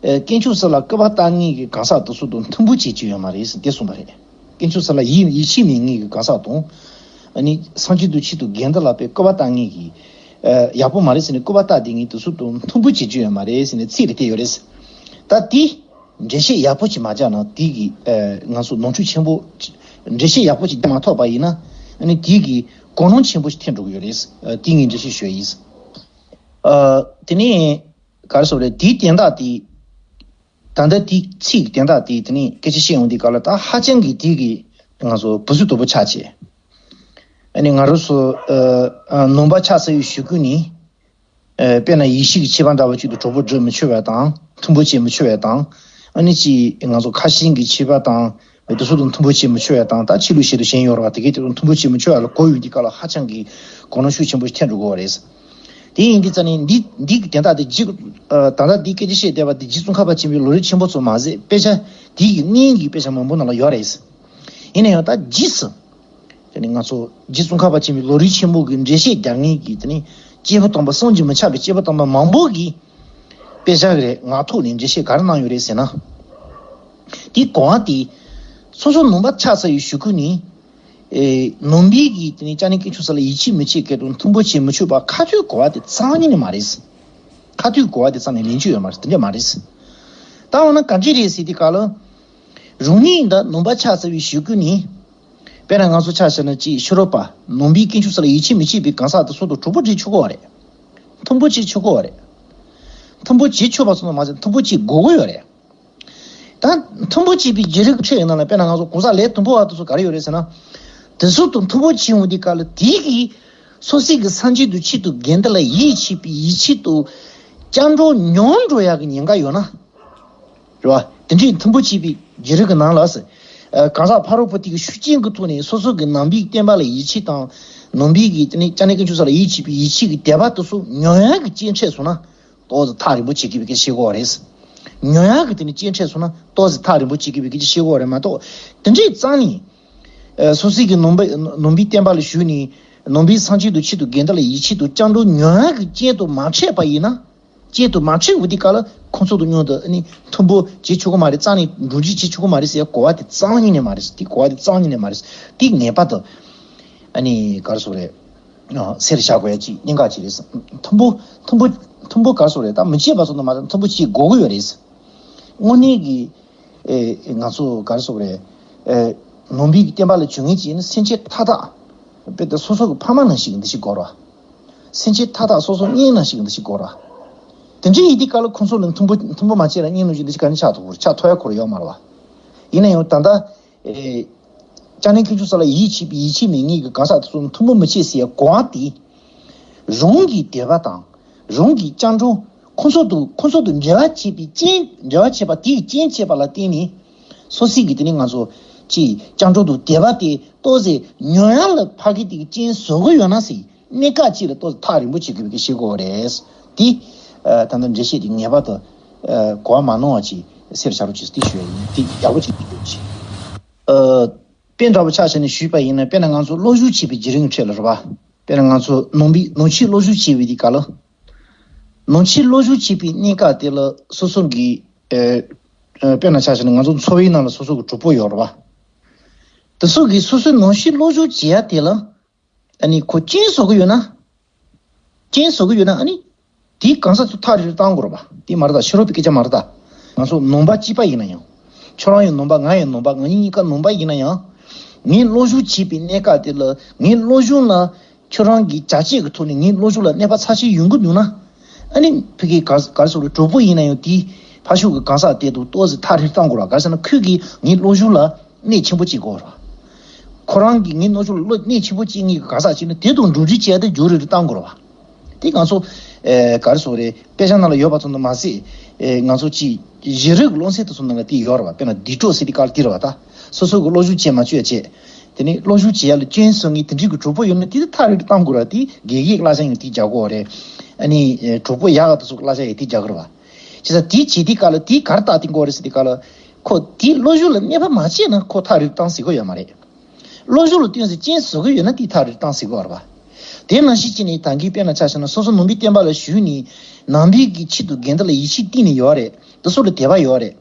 ཨ། དཀོན་མཆོག་གསུམ་ལ་སྐུར་པ་བཏང་མཁན་གྱི་གང་ཟག་དེ་ཚོ་དང་མཐུན་པོ་བྱེད་རྒྱུ་ཡོད་མ་རེད་ཟེར་དེ་གསུངས་པ་རེད། དཀོན་མཆོག་གསུམ་ལ་ཡིད་ཡིད་ཆེས་མེད་མཁན་གྱི་གང་ཟག་དང་། ཨ་ནི་སངས་རྒྱས་དང་ཆེད་དུ་དགེ་འདུན་ལ་དཔེ་སྐུར་པ་བཏང་མཁན་གྱི། ཨ། ཡག་པོ་མ་རེད་ཟེར་ནས་སྐུར་པ་བཏང་བསྡད་མཁན་དེ་ཚོ་དང་མཐུན་པོ་བྱེད་རྒྱུ་ཡོད་མ་རེད་ཟེར་ནས་ཚིག་རེ་བསྟན་ཡོད་རེད། ད་དེ་འགྲེལ་བཤད་ཡག་པོ་ཅིག་མ་རྒྱག་ན་དེ་གི། ཨ། ང་ཚོ་ནོར་འཁྲུལ་ཆེན་པོ། འགྲེལ་བཤད་ཡག་པོ་ཅིག་རྒྱག་མ་ཐུབ་པ་ཡིན་ན་ཨ་ནི་དེ་གི་གོ་ནོར་ཆེན་པོ་ཞིག་ཐེབས་འགྲོ་གི་ཡོད་རེད། ཨ། དེ་ངས་འགྲེལ་བཤད་ཞུ་ཡིན། ཨ། དེ་ནས་ག་རེ་ཟེར་རེད། དེའི་དན་རྟགས་དེ། ད་ལྟ་དེའི་ཚིག་གི་དན་རྟགས་དེ་དེ་ནས་སྐད་ཆ་བཤད་ཡོང་དུས་སྐབས་ལ་ད་ཧ་ཅང་གི་དེ་གི་ང་ཚོ་བུ་ཚུ་དོ་པོ་ཆགས་བྱས། ཨ་ནི་ང་རང་ཚོ། ཨ། ནང་པ་ཆགས་ཚར་བའི་གཞུག་གུ་ནས། ཨ། དཔེར་ན་ཡེ་ཤུ་གི་ཆོས་པ་འདྲ་བོ་ཅིག་ཏུ་གྲོགས་པོ་སྒྲིག་མི་ཆོག་པ་དང་མཐུན་པོ་བྱེད་མི་ཆོག་པ་དང་། ཨ་ནི་ཅིག་ང་ཚོ་ཁ་ཆེན་གྱི་ཆོས་པ་དང་དེ་ཚོ་དང་མཐུན་པོ་བྱེད་མི་ཆོག་པ་དང་། ད་ཆོས་ལུགས་གཞན་དང་གཞན་ཡོད་རེད་པ། དེ་གའི་དེ་ཚོ་མཐུན་པོ་བྱེད་མི་ཆོག་པ་ལ་གོ་ཡོང་དུས་སྐབས་ལ་ཧ་ཅང་གི་གོ་ནོར་ཤུགས་ཆེན་པོ་ཞིག་ཐེབས་འགྲོ་གི་ཡོད་རེད། དེ་ཡིན་དུས་ཙ་ནས་འདི་འདི་གི་དན་རྟགས་དེ་རྗེ། ཨ། ད་ལྟ་འདི་སྐད་ཆ་བཤད་བསྡད་པ་འདི་རྗེ་ཙོང་ཁ་པ་ཆེན་པོའི་ལམ་རིམ་ཆེན་པོ་ཚོ་མ་ཟད་དཔེ་ཆ་འདི་གི་སྔོན་གྱི་དཔེ་ཆ་མང་པོ་ནང་ལ་ཡོད་རེད། ཡིན་ན་ཡང་ད་རྗེས་སུ། དེ་ནི་ང་ཚོ་རྗེ་ཙོང་ཁ་པ་ཆེན་པོའི་ལམ་རིམ་ཆེན་པོ་གི་འགྲེལ་བཤད་རྒྱག་མཁན་གྱི་དེ་ནི་སྐྱེས་བུ་དམ་པ་བསམ་གྱིས་མི་ཁྱབ་པའི་སྐྱེས་བུ་དམ་པ་མང་པོ་གིས་དཔེ་ཆ་གི་རེད་ངག་ཐོག་ནས་འགྲེལ་བཤད་ག་རེ་གནང་ཡོད་རེད་ཟེར་ན། དེའི་གོ་བ་དེ་སོ་སོ་ནང་པ་ཆགས་ཚར་བའི་གཞུག་གུ་ནས། ཨེ། ནང་པའི་གི་དེ་ནི་སྐྱབས་གནས་དཀོན་མཆོག་གསུམ་ལ་ཡིད་ཆེས་མི་བྱེད་མཁན་དང་མཐུན་པོ་བྱེད་མི་ཆོག་པ་ཁ་ཐུག་གོ་བ་དེ་རྩ་བ་ཉིད་ནས་མ་རེད། ཁ་ཐུག་གོ་བ་དེ་རྩ་ནས་ལེན་རྒྱུ་ཡོད་མ་རེད། དེ་འདྲ་མ་རེད། ད་འོ་ན་ག་འདྲ་རེད་ཟེར་དུས་སྐབས་ལ། རང་ཉིད་ད་ནང་པ་ཆགས་ཚར་བའི་གཞུག་གུ་ནས། དཔེར་ན་ང་ཚོ་ཆ་བཞག་ན་ཅིག་ཤེས་རབ་པ་ནང་པའི་དཀོན་མཆོག་གསུམ་ལ་ཡིད་ཆེས་མི་བྱེད་པའི་གང་ཟག་དེ་ཚོ་དང་གྲོགས་པོ་སྒྲིག་ཆོག་གི་ཡོད་རེད། མཐུན་པོ་བྱེད་ཆོག་གི་ཡོད་རེད། མཐུན་པོ་བྱེད་ཆོག་པ་ཙམ་དུ་མ་ཟད་མཐུན་པོ་བྱེད་དགོས་ཀྱི་ཡོད་རེད། ད་མཐུན་པོ་བྱེད་པའི་བྱེད་རིགས་ཁྲོད་ཡིན་ན་ལ་དཔེར་ན་ང་ཚོ་གོང་ས་ལས་མཐུན་པོ་བ་དེ་ཚོ་ག་རེ་ཡོད་རེད་ཟེར་ན། དེ་ཚོ་དང་མཐུན་པོ་བྱེད་འོང་དུས་སྐབས་ལ་དེ་གིས་སོ་སོའི་གི་སངས་རྒྱས་དང་ཆེད་དུ་དགེ་འདུན་ལ་ཡིད་ཆེས་པའི་ཡིད་ཆེས་དང་སྐྱབས་འགྲོ་ཉུང་འགྲོ་ཡག་གི་ཉེན་ཁ་ཡོད་ན། རེད་བ། དེ་འདྲའི་མཐུན་པོ་བྱེད་པའི་བྱེད་རིགས་ཀྱི་ནང་ལ། ཨ། གང་ཟག་ཕ་རོལ་པོ་དེ་གི་ཤུགས་རྐྱེན་གྱི་ཐོག་ནས་སོ་སོ་གི་ནང་པའི་བསྟན་པ་ལ་ཡིད་ཆེས་དང་། ནང་པའི་གི་དེ་ནི་སྐྱབས་གནས་དཀོན་མཆོག་གསུམ་ལ་ཡིད་ཆེས་པའི་ཡིད་ཆེས་ཀྱི་དད་པ་དེ་ཚོ་ཉམས་ཡག་གི་རྐྱེན་འཕྲད་སོང་ན། ཏོག་ཙམ་ཐག་རིང་པོ་བྱེད་དགོས་པའི་སྐད་ཆ་བཤད་དགོས་པ་རེད། ཉམས་ཡག་གི་དེ་ནི་རྐྱེན་འཕྲད་སོང་ན་ཏོག་ཙམ་ཐག་རིང་པོ་བྱེད་དགོས་པའི་སྐད་ཆ་བཤད་དགོས་པ་རེད་མ་གཏོགས། དེ་འདྲའི་རྩ་ནས། ཨ། སོ་སོའི་གི་ནང་པ་ནང་པའི་བསྟན་པ་ལ་ཞུགས་ནས་ནང་པའི་སངས་རྒྱས་དང་ཆེད་དུ་དགེ་འདུན་ལ་ཡིད་ཆེས་དང་སྐྱབས་འགྲོ་ཉམས་ཡག་གི་རྐྱེན་དུ་མ་འཕྲད་པ་ཡིན་ན། རྐྱེན་དུ་མ་འཕྲད་འོང་དུས་སྐབས་ལ་ཁོང་ཚོ་དང་མཉམ་དུ་ཨ་ནི་མཐུན་པོ་བྱེད་ཆོག་གི་མ་རེད། རྩ་ནས་འགྲོ་འཇུག་བྱེད་ཆོག་གི་མ་རེད་ཟེར་གོ་བ་དེ་རྩ་བ་ཉིད་ནས་མ་རེད། དེ་གོ་བ་དེ་རྩ་བ་ཉིད་ནས་མ་རེད། དེ་ངེས་པར་དུ་ཨ་ནི་ག་རེ་ཟེར་རེད། ཨ། སེམས་ལ་བཞག་དགོས་ཡ་ཅིག་གནད་འགག་ཅིག་རེད། མཐུན་པོ་མཐུན་པོ་མཐུན་པོ་ག་རེ་ཟེར་རེད། ད་མི་བྱེད་པ་ཙམ་དུ་མ་ཟད་མཐུན་པོ་བྱེད་དགོས་ཀྱི་ཡོད་རེད། དངོས་གནས་ཀྱི། ཨེ། ང་ཚོ་ག་རེ་ཟེར་རེད། ཨེ། ནང་པའི་བསྟན་པ་ལ་འཇུག་མཁན་ཅིག་ཡིན་ན་སེམས་ཅན་མཐའ་དག་དཔེ་ད་སོ་སོ་གི་ཕ་མ་ནང་བཞིན་འདི་ཞིག་དགོས་རེད། སེམས་ཅན་མཐའ་དག་སོ་སོ་གཉེན་ནང་བཞིན་འདི་ཞིག་དགོས་རེད། དེ་འདྲ་ཡིན་དུས་སྐབས་ལ་ཁོང་ཚོ་ལ་མཐུན་པོ་མཐུན་པོ་མ་བྱས་ན་གཉེན་ནང་བཞིན་འདི་ཞིག་ག་ནས་ཆགས་ཐུབ་ཀྱི་རེད། ཆགས་ཐུབ་ཡ་ཁོ་རང་ཡོད་མ་རེད་བ། ཡིན་ན་ཡང་ད་ལྟ། ཨེ། སྐྱབས་གནས་དཀོན་མཆོག་གསུམ་ལ་ཡིད་ཆེས་པའི་ཡིད་ཆེས་མེད་མཁན་གྱི་གང་ཟག་དེ་ཚོ་མཐུན་པོ་མི་བྱེད་ཟེར་ཡ་གོ་བ་དེ། རང་གི་དད་པ་དང་། རང་གི་སྐྱབས་འགྲོ། ཁོང་ཚོ་དང་ཁོང་ཚོ་དང་འབྲེལ་བ་བྱེད་པའི་རྐྱེན། འབྲེལ་བ་བྱེད་པ་དེའི་རྐྱེན་བྱས་པ་ལ་བརྟེན་ནས། སོ་སོའི་གི་དེ་ནི་ང་ཚོ་ཅིག་སྤྱང་གྲུང་དང་དད་པ་དེ་ཏོག་ཙམ་ཉོན་ཡང་ལ་ཕ་གི་དེ་གི་རྐྱེན་བཟོ་གི་ཡོད་ན་སྲིད། གནད་འགག་ཅིག་ལ་ཏོག་ཙམ་ཐག་རིང་པོ་བྱེད་དགོས་པའི་ཤེས་དགོས་རེད། དེ་ད་ལྟ་འགྲེལ་བཤད་དེ་ངེས་པར་དུ་གོ་བ་མ་ནོར་བ་ཅིག་སེར་བྱ་རོགས་བྱེད་དེ་ཞུ་ཡ་ཡིན། དེ་ཡག་པོ་ཅིག་ཏུ་ཡོད་ཅིག་དཔེ་འདྲ་པོ་ཆ་བཞག་ནས་ཞུས་པ་ཡིན་ན། དཔེར་ན་ང་ཚོ་སློབ་ཞུགས་བྱེད་པའི་བརྒྱུད་རིམ་ཁྲོད་ལ་རེད་པ། དཔེར་ན་ང་ཚོ་ནང་པའི་ནང་ཆོས་སློབ་ཞུགས་བྱེད་པའི་དུས་སྐབས་ལ། ནང་ཆོས་སློབ་ཞུགས་བྱེད་པའི་གནས་སྐབས་དེ་ལ་སོ་སོ་གི་ཨ་ཨ་དཔེར་ན་ཆ་བཞག་ན་ང་ཚོ་འཚོ་བའི་ནང་ལ་སོ་སོ་གི་གྲོགས་པོ་ཡོད་རེད་པ། དེ་ཚོ་གིས་སོ་སོའི་ནང་ཆོས་སློབ་ཞུགས་བྱེད་ཡ་དེ་ལ་ཨ་ནི་ཁོ་རྐྱེན་བཟོ་གི་ཡོད་ན། རྐྱེན་བཟོ་གི་ཡོད་ན་ཨ་ནི་དེའི་གང་ཟག་ཚོ་ཐག་རིང་རུ་བཏང་དགོས་རེད་པ། དེ་མ་རེད་ད། ཕྱི་རོལ་པའི་སྐད་ཆ་མ་རེད་ད། ང་ཚོ་ནང་པ་གཅིག་པ་ཡིན་ན་ཡང་། ཁྱོད་རང་ཡང་ནང་པ། ང་ཡང་ནང་པ། ང་གཉིས་གཉིས་ཀ་ནང་པ་ཡིན་ན་ཡང་། ངས་སློབ་ཞུགས་བྱེད་པའི་གནས་སྐབས་དེ་ལ་ངའི་སློབ་སྦྱོང་ལ་ཁྱོད་རང་གི་བྱ་བྱེད་ཀྱི་ཐོག་ནས་ངའི་སློབ་སྦྱོང་ལ་གནོད་པ་ཚབས་ཆེན་ཡོང་གི་འདུག་ན། ཨ་ནི་ཕ་གི་ག་ག་རེ་ཟེར་དགོས་རེད། གྲོགས་པོ་ཡིན་ན་ཡང་དེའི་ཕ་ཤུལ་གྱི་གང་ཟག་དེ་དང་ཏོག་ཙམ་ཐག་རིང་རུ་བཏང་དགོས་རེད་པ། ག་རེ་ཟེར་ན་ཁོས་ཀྱིས་ངའི་སློབ་སྦྱོང་ལ་གནོད་ཆེན་པོ་བྱེད་ཀྱི་ཡོད་རེད་པ། ཁོ་རང་གིས་ངའི་སློབ་སྦྱོང་ལ་གནོད་ཆེན་པོ་བྱེད་མཁན་གྱི་གང་ཟག་ཅིག་ནི་དེ་དང་འགྲོགས་འདྲིས་བྱས་ཏེ་རྒྱུན་རིང་རུ་བཏང་དགོས་རེད་པ། དེ་ང་ཚོ་ཨེ་ག་རེ་ཟེར་དགོས་རེད། དཔེ་ཆ་ནང་ལ་ཡོད་པ་ཚོ་ནི་མ་ཟད། ཨེ་ང་ཚོ་ཅིག་གཞི་རིག་གི་སློབ་ཚན་དེ་ཚོ་ནང་ལ་དེ་ཡོད་རེད་པ། དཔེར་ན་དུས་གྲོགས་ཟེར་དེ་ག་ལ་དེ་རེད་པ། ད་སོ་སོ་གི་སློབ་ཞུགས་བྱེད་མ་བཅུག་ཡ་བྱས། དེ་ནས་སློབ་ཞུགས་བྱེད་ཡ་ལ་རྐྱེན་བཟོ་མཁན་དེ་འདྲའི་གི་གྲོགས་པོ་ཡོད་ན་དེ་ཐག་རིང་རུ་བཏང་དགོས་རེད་པ། དེ་དགེ་རྒན་གྱི་གླ་ཆ་ཡང་དེ་རྒྱག་གི་ཡོད་རེད། ཨ་ནི་ཨེ་གྲོགས་པོ་ཡག་ག་དེ་ཚོ་གི་གླ་ཆ་ཡང་དེ་རྒྱག་གི་རེད་པ། བྱས་ཙང་དེ་བྱེད་དུས་སྐབས་ལ་དེ་ག་རེ་བལྟ་དེ་དགོས་རེད་ཟེར་དུས་སྐབས་ལ། ཁོ་དེའི་སློབ་སྦྱོང་ལ་གནོད་པ་མ་བྱས་ན་ཁོ་ཐག་རིང་རུ་བཏང་སྲིད་ཀྱི་ཡོད་མ་རེད། སློབ་སྦྱོང་ལ་ལྟོས་ཟེར་རྐྱེན་བཟོ་གི་ཡོད་ན་དེ་ཐག་རིང་རུ་བཏང་སྲིད་ཀྱི་ཡོད་རེད་པ། དེ་ནང་བཞིན་བྱས་ནས་ད་གིན་དཔེར་ན་ཆ་བཞག་ན་སོ་སོ་ནང་པའི་བསྟན་པ་ལ་ཞུགས་ནས་ནང་པའི་གི་ཆེད་དུ་དགོན་སྡེ་ལ་ཡིད་ཆེས་གཏིང་ནས་ཡོད་རེད། དེ་ཚོ་ལ་དད་པ་ཡོད་རེད།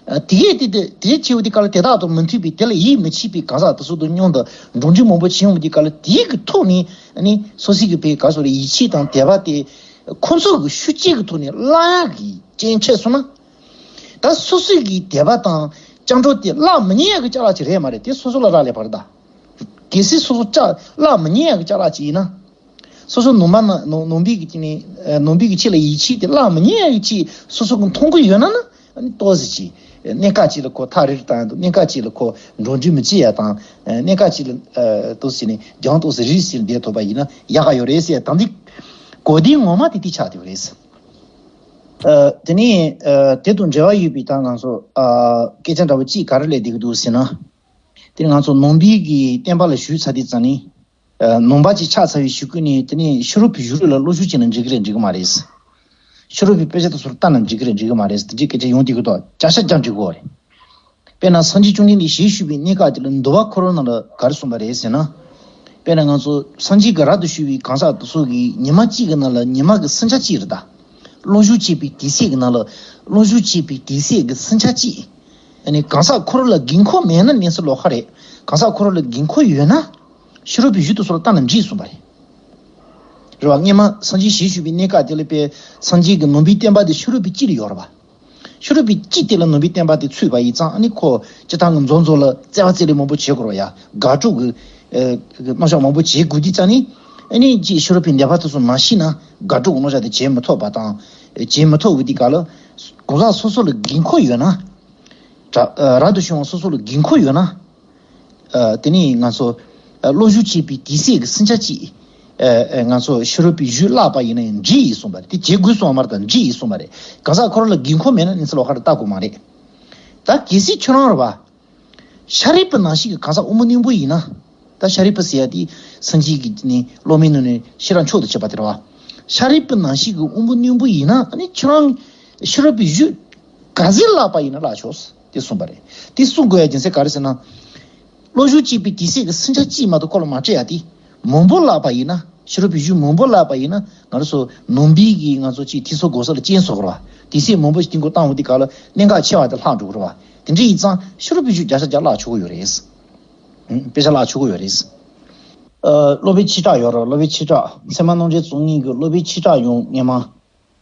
ཨ་དེ་གས་དེ་དེ་དེ་བྱེད་པ་དེ་ག་ལ་དེ་དག་དང་མི་མཐུན་པའི་དེ་ལ་ཡིད་མི་ཆེས་པའི་གང་ཟག་དེ་ཚོ་དང་མཉམ་དུ་འགྲོགས་འདྲིས་མང་པོ་བྱེད་ཡོང་བ་དེ་ག་ལ་དེའི་གི་ཐོག་ནས་ཨ་ནི་སོ་སོའི་གི་བའི་ག་ཟེར་དགོས་རེད། ཡིད་ཆེས་དང་དད་པ་དེ་ཁོ་ཚོ་གི་ཤུགས་རྐྱེན་གི་ཐོག་ནས་བརླག་ཡག་གི་རྐྱེན་འཕྲད་སོང་ན། ད་སོ་སོའི་གི་དད་པ་དང་སྤྱང་གྲུང་དེ་བརླག་མི་ཉན་ཡག་གི་ཅ་ལག་ཅིག་རེད་མ་རེད། དེ་སོ་སོ་ལ་རག་ལས་པ་རེད་ད། གལ་སྲིད་སོ་སོ་ཅ་བརླག་མི་ཉན་ཡག་གི་ཅ་ལག་ཅིག་ཡིན་ན། སོ་སོ་ནང་པ་ནང་ནང་པའི་གི་ཅིག་ནི་ཨ་ནང་པའི་གི་ཆོས་ལ་ཡིད་ཆེས་དེ་བརླག་མི་ཉན་ཡག་གི་ཅིག་སོ་སོ་གི་མཐོང་གི་ཡོད་ན་ན། ཨ་ནི་ཏོག་ཙམ་ཅིག་གནད་འགག་ཅིག་ལ་ཁོ་ཐག་རིང་རུ་བཏང་ཡག་དང་། གནད་འགག་ཅིག་ལ་ཁོ་འགྲོགས་འདྲིས་མི་བྱེད་ཡག་དང་། ཨ་གནད་འགག་ཅིག་ལ་ཨ་ཏོག་ཙམ་ཅིག་ནི་རྒྱང་ཏོག་ཙམ་རིང་རིང་བསྡད་ཐུབ་པ་ཡིན་ན་ཡག་ག་ཡོད་རེད་ཟེར། ད་འདི་གོ་བདེ་ངོ་མ་དེ་དེ་ཆགས་བསྡད་པ་རེད། ཨ་དེ་ནས་ཨ་དེ་དང་འབྲེལ་བ་ཡོད་པའི་ད་ང་ཚོ་ཨ་སྐད་ཆ་འདྲ་པོ་གཅིག་ག་རེ་སླེབས་བསྡད་ཀྱི་འདུག་ཟེར་ན། དེ་ནི་ང་ཚོ་ནང་པའི་གི་བསྟན་པ་ལ་ཞུགས་ཚར་དུས་ཙམ་ནས། ཨ་ནང་པ་ཅིག་ཆགས་ཚར་བའི་གཞུག་གུ་ནས་དེ་ནས་ཕྱི་རོལ་པའི་གཞུང་ལུགས་ལ་སློབ་ཞུགས་བྱས་ན་འགྲིག་གི་རེད་འགྲིག་གི་མ་རེད། ཕྱི་རོལ་པའི་དཔེ་ཆ་དེ་ཚོར་ལྟ་ན་འགྲིག་གི་རེད་འགྲིག་གི་མ་རེད་ཟེར་དེ་འདྲའི་སྐད་ཆ་ཡོང་བསྡད་ཀྱི་འདུག་བརྒྱ་ཆ་བརྒྱ་འགྲིག་གི་རེད། དཔེར་ན་སངས་རྒྱས་བཅོམ་ལྡན་འདས་ཞལ་བཞུགས་པའི་གནས་སྐབས་དེ་ལ་འདུལ་བ་འཁོར་ལོ་ནང་ལ་ག་རེ་གསུངས་པ་རེད་ཟེར་ན། དཔེར་ན་ང་ཚོ་སངས་རྒྱས་ཀྱི་རབ་ཏུ་བྱུང་བའི་གང་ཟག་དེ་ཚོ་གིས་ཉི་མ་གཅིག་གི་ནང་ལ་ཉི་མ་གི་སུམ་ཆ་གཅིག་རེད་ད། སློབ་ཞུགས་བྱེད་པའི་དུས་ཚོད་ཀྱི་ནང་ལ་སློབ་ཞུགས་བྱེད་པའི་དུས་ཚོད་ཀྱི་སུམ་ཆ་གཅིག་ཨ་ནི་གང་ཟག་ཁོ་རང་ལ་དགོས་མཁོ་མེད་ན་གནས་ཚུལ་ལོགས་ཀ་རེད། གང་ཟག་ཁོ་རང་ལ་དགོས་མཁོ་ཡོད་ན་ཕྱི་རོལ་པའི་གཞུང་དེ་ཚོ་ལ་ལྟ་ན་འགྲིག་གསུངས་པ་རེད། རེད་བ། སྔོན་མ་སངས་རྒྱས་ཞལ་བཞུགས་པའི་གནས་སྐབས་དེ་ལ་དཔེ་སངས་རྒྱས་ཀྱི་ནང་པའི་བསྟན་པ་དེ་ཕྱི་རོལ་པའི་དཀྱིལ་ལ་ཡོད་རེད་བ། ཕྱི་རོལ་པའི་དཀྱིལ་དེ་ལ་ནང་པའི་བསྟན་པ་དེ་ཚུད་པ་ཡིན་ཙང་ཨ་ནི་ཁོ་སྤྱིར་བཏང་གི་མཛོ་མཛོ་ལ་བརྩེ་བ་བརྩེ་ལེན་མང་པོ་བྱེད་དགོས་རེད་བ་ཡ། དགག་སྒྲུབ་ཀྱི་ཨ་རྣམ་གཞག་མང་པོ་བྱེད་དགོས་དུས་ཙང་ནི། ཨ་ནི་ཅིག་ཕྱི་རོལ་པའི་ནད་པ་དེ་ཚོ་མ་ཤི་ན་དགག་སྒྲུབ་ཀྱི་རྣམ་གཞག་དེ་བྱེད་མི་ཐུབ་པ་དང་། བྱེད་མི་ཐུབ་པའི་དུས་སྐབས་ལ་གང་ཟག་སོ་སོ་ལ་དགོས་མཁོ་ཡོད་ན། རབ་ཏུ་བྱུང་བ་སོ་སོ་ལ་དགོས་མཁོ་ཡོད་ན། ཨ་དེ་ནི་ང་ཚོ་ཨ་སློབ་ཞུགས་བྱེད་པའི་དུས་ཚོད་ཀྱི་སུམ་ཆ་གཅིག་ཨ་ཨ་ང་ཚོ་ཕྱི་རོལ་པའི་གཞུང་བརླགས་པ་ཡིན་ན་ཡང་འགྲིག་ཡིན་གསུངས་པ་རེད། དེ་བྱེད་དགོས་གསུངས་པ་མ་རེད་ད། འགྲིག་ཡིན་གསུངས་པ་རེད། གང་ཟག་ཁོ་རང་ལ་དགོས་མཁོ་མེད་ན་གནས་ཚུལ་ལོགས་ཀ་རེད། ལྟ་དགོས་མ་རེད། ད་གལ་སྲིད་ཁྱོད་རང་རེད་བ། ཤཱ་རིའི་བུ་ནང་བཞིན་གྱི་གང་ཟག་དབང་པོ་རྣོན་པོ་ཡིན་ན། ད་ཤཱ་རིའི་བུ་ཟེར་ཡ་དེ་སངས་རྒྱས་ཀྱི་ནི་སློབ་མའི་ནང་ནས་ཤེས་རབ་མཆོག་ཏུ་གྱུར་པ་དེ་རེད་བ། ཤཱ་རིའི་བུ་ནང་བཞིན་གྱི་དབང་པོ་རྣོན་པོ་ཡིན་ན་ཨ་ནི་ཁྱོད་རང་ཕྱི་རོལ་པའི་གཞུང་ག་ཚོད་བརླགས་པ་ཡིན་ན་བརླགས་ཆོག་དེ་གསུངས་པ་རེད། དེ་གསུང་དགོས་ཡ་རྒྱུ་མཚན་ག་རེ་ཟེར་ན། སློབ་ཞུགས་བྱེད་པའི་དུས་ཚོད་ཀྱི་སུམ་ཆ་གཅིག་མ་གཏོགས་ཁོ་ལ་མ་སྤྲད་ཡ་དེ། མང་པོ་བརླགས་པ་ཡིན་ན། ཕྱི་རོལ་པའི་གཞུང་མང་པོ་བརླགས་པ་ཡིན་ན་ང་རང་ཚོ་ནང་པའི་གི་ང་ཚོ་ཅིག་ཐེ་ཚོམ་དགོས་ས་ལ་རྐྱེན་བཟོ་གི་རེད་བ། དུས་ཚོད་མང་པོ་ཞིག་དེ་འགོ་བཏང་བ་དེ་ག་ལ་གནད་འགག་ཆེ་བ་དེ་ལྷག་འགྲོ་གི་རེད་བ། དེ་འདྲ་ཡིན་ཙང་ཕྱི་རོལ་པའི་གཞུང་བརྒྱ་ཆ་བརྒྱ་བརླག་ཆོག་གི་ཡོད་རེད། ཨུམ། དཔེ་ཆ་བརླག་ཆོག་གི་ཡོད་རེད། ཨ་སློབ་དཔོན་ཆོས་གྲགས་ཡོད་རེད། སློབ་དཔོན་ཆོས་གྲགས་ཚད་མ་རྣམ་འགྲེལ་རྩོམ་མཁན་གྱི་སློབ་དཔོན་ཆོས་གྲགས་ཡང་སྔོན་མ།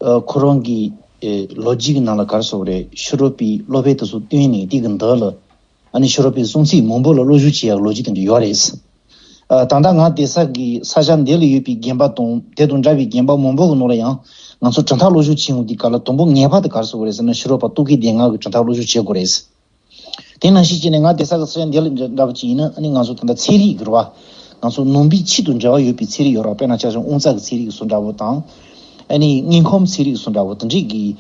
ཨ་ཁོ་རང་གི་ཨེ་ལོ་རྒྱུས་ཀྱི་ནང་ལ་ག་རེ་ཟེར་དགོས་རེད། ཕྱི་རོལ་པའི་སློབ་དཔོན་དེ་ཚོ་བསྟེན་ནས་དེ་གི་མདུན་ལ་ཨ་ནི་ཕྱི་རོལ་པའི་གསུང་ཚིག་མང་པོ་ལ་བློ་ཞུགས་བྱེད་ཡག་ལོ་རྒྱུས་དེ་འདྲ་ཡོད་རེད། ཨ་ད་ལྟ་ང་བསྡད་ས་གི་ས་ཆ་འདི་ལ་ཡོད་པའི་དགོན་པ་དང་དེ་དང་འདྲ་བའི་དགོན་པ་མང་པོ་གི་ནང་ལ་ཡང་ང་ཚོ་གྲུབ་མཐའ་བློ་ཞུགས་བྱེད་ཡོང་དུས་སྐབས་ལ་དང་པོ་ངེས་པར་དུ་ག་རེ་ཟེར་དགོས་རེད་ཟེར་ན་ཕྱི་རོལ་པ་རྟོག་གེ་སྡེ་ལྔ་གི་གྲུབ་མཐའ་བློ་ཞུགས་བྱེད་དགོས་རེད། དེ་ནང་བཞིན་བྱས་ནས་ང་བསྡད་ས་གི་ས་ཆ་འདི་ལ་འདྲ་པོ་ཅིག་ཡིན་ན་ཨ་ནི་ང་ཚོ་ད་ལྟ་ཚན་རིག་གི་རེད་བ། ང་ཚོ་ནང་པའི་ཆེད་དུ་འབྲེལ་བ་ཡོད་པའི་ཚན་རིག་ཡོད་རེད་བ། དཔེར་ན་ཆ་བཞག་དབང་རྩ་གི་ཚན་རིག་སོགས་འདྲ་པོ་དང་། ཨ་ནི་དངོས་ཁམས་ཚན་རིག་སོགས་འདྲ་པོ་དེ་འདྲའི་གི་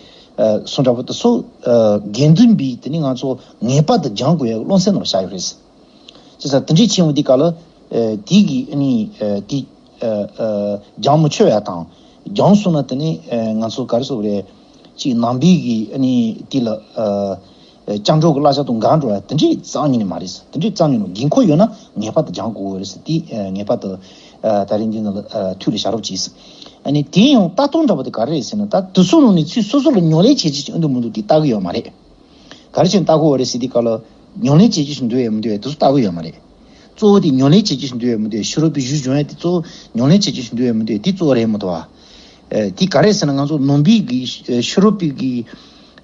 སོ་འདྲ་པོ་དེ་ཚོ་དགེ་འདུན་པའི་དེ་ནི་ང་ཚོ་ངེས་པར་དུ་སྦྱང་དགོས་ཡ་བློ་འཚབ་ནང་བཞག་ཡོད་རེད། བྱས་ཙང་དེ་འདྲའི་ཆེན་པོ་འདི་ག་ལ་དེ་གི་ནི་དེ་སྦྱང་མི་ཆོག་ཡ་དང་། སྦྱང་སོང་ན་དེ་ནི་ང་ཚོ་ག་རེ་ཟེར་དགོས་རེད། ཅིག་ནང་པའི་གི་ནི་དེ་ལ་སྐྱབས་འགྲོ་གི་བསླབ་བྱ་དང་འགལ་འགྲོ་ཡ་དེ་འདྲའི་རྩ་ནས་མ་རེད། དེ་འདྲའི་རྩ་ནས་དགོས་མཁོ་ཡོད་ན་ངེས་པར་དུ་སྦྱང་དགོས་རེད། དེ་ངེས་པར་དུ་ད་རིང་འདི་ནང་ལ་ཐུགས་ལ་བཞག་རོགས་གྱིས། ཨ་ནི་དེ་ཡང་ལྟ་སྟངས་འདྲ་པོ་དེ་ག་རེ་རེད་ཟེར་ན། ད་དེ་ཚོ་ནང་ནས་ཚུར་སོ་སོ་ལ་ཉམས་ལེན་བྱེད་རྒྱུ་ཞིག་འདུག་མི་འདུག་དེ་ལྟ་གི་ཡོད་མ་རེད། ག་རེ་བྱས་ནས་ལྟ་དགོས་པ་རེད་ཟེར་དུས་སྐབས་ལ་ཉམས་ལེན་བྱེད་རྒྱུ་ཞིག་འདུག་ཡང་མི་འདུག་ཡང་དེ་ཚོ་ལྟ་གི་ཡོད་མ་རེད། གཙོ་བོ་དེ་ཉམས་ལེན་བྱེད་རྒྱུ་ཞིག་འདུག་ཡང་མི་འདུག་ཡང་ཕྱི་རོལ་པའི་གཞུང་སྦྱོང་ཡ་དེ་གཙོ་བོ་ཉམས་ལེན་བྱེད་རྒྱུ་ཞིག་འདུག་ཡང་མི་འདུག་ཡང་དེ་གཙོ་བོ་རེད་མི་འདུག་བ། དེ་ག་རེ་ཟེར་ན་ང་ཚོ་ནང་པའི་གི་ཕྱི་རོལ་པའི་གི་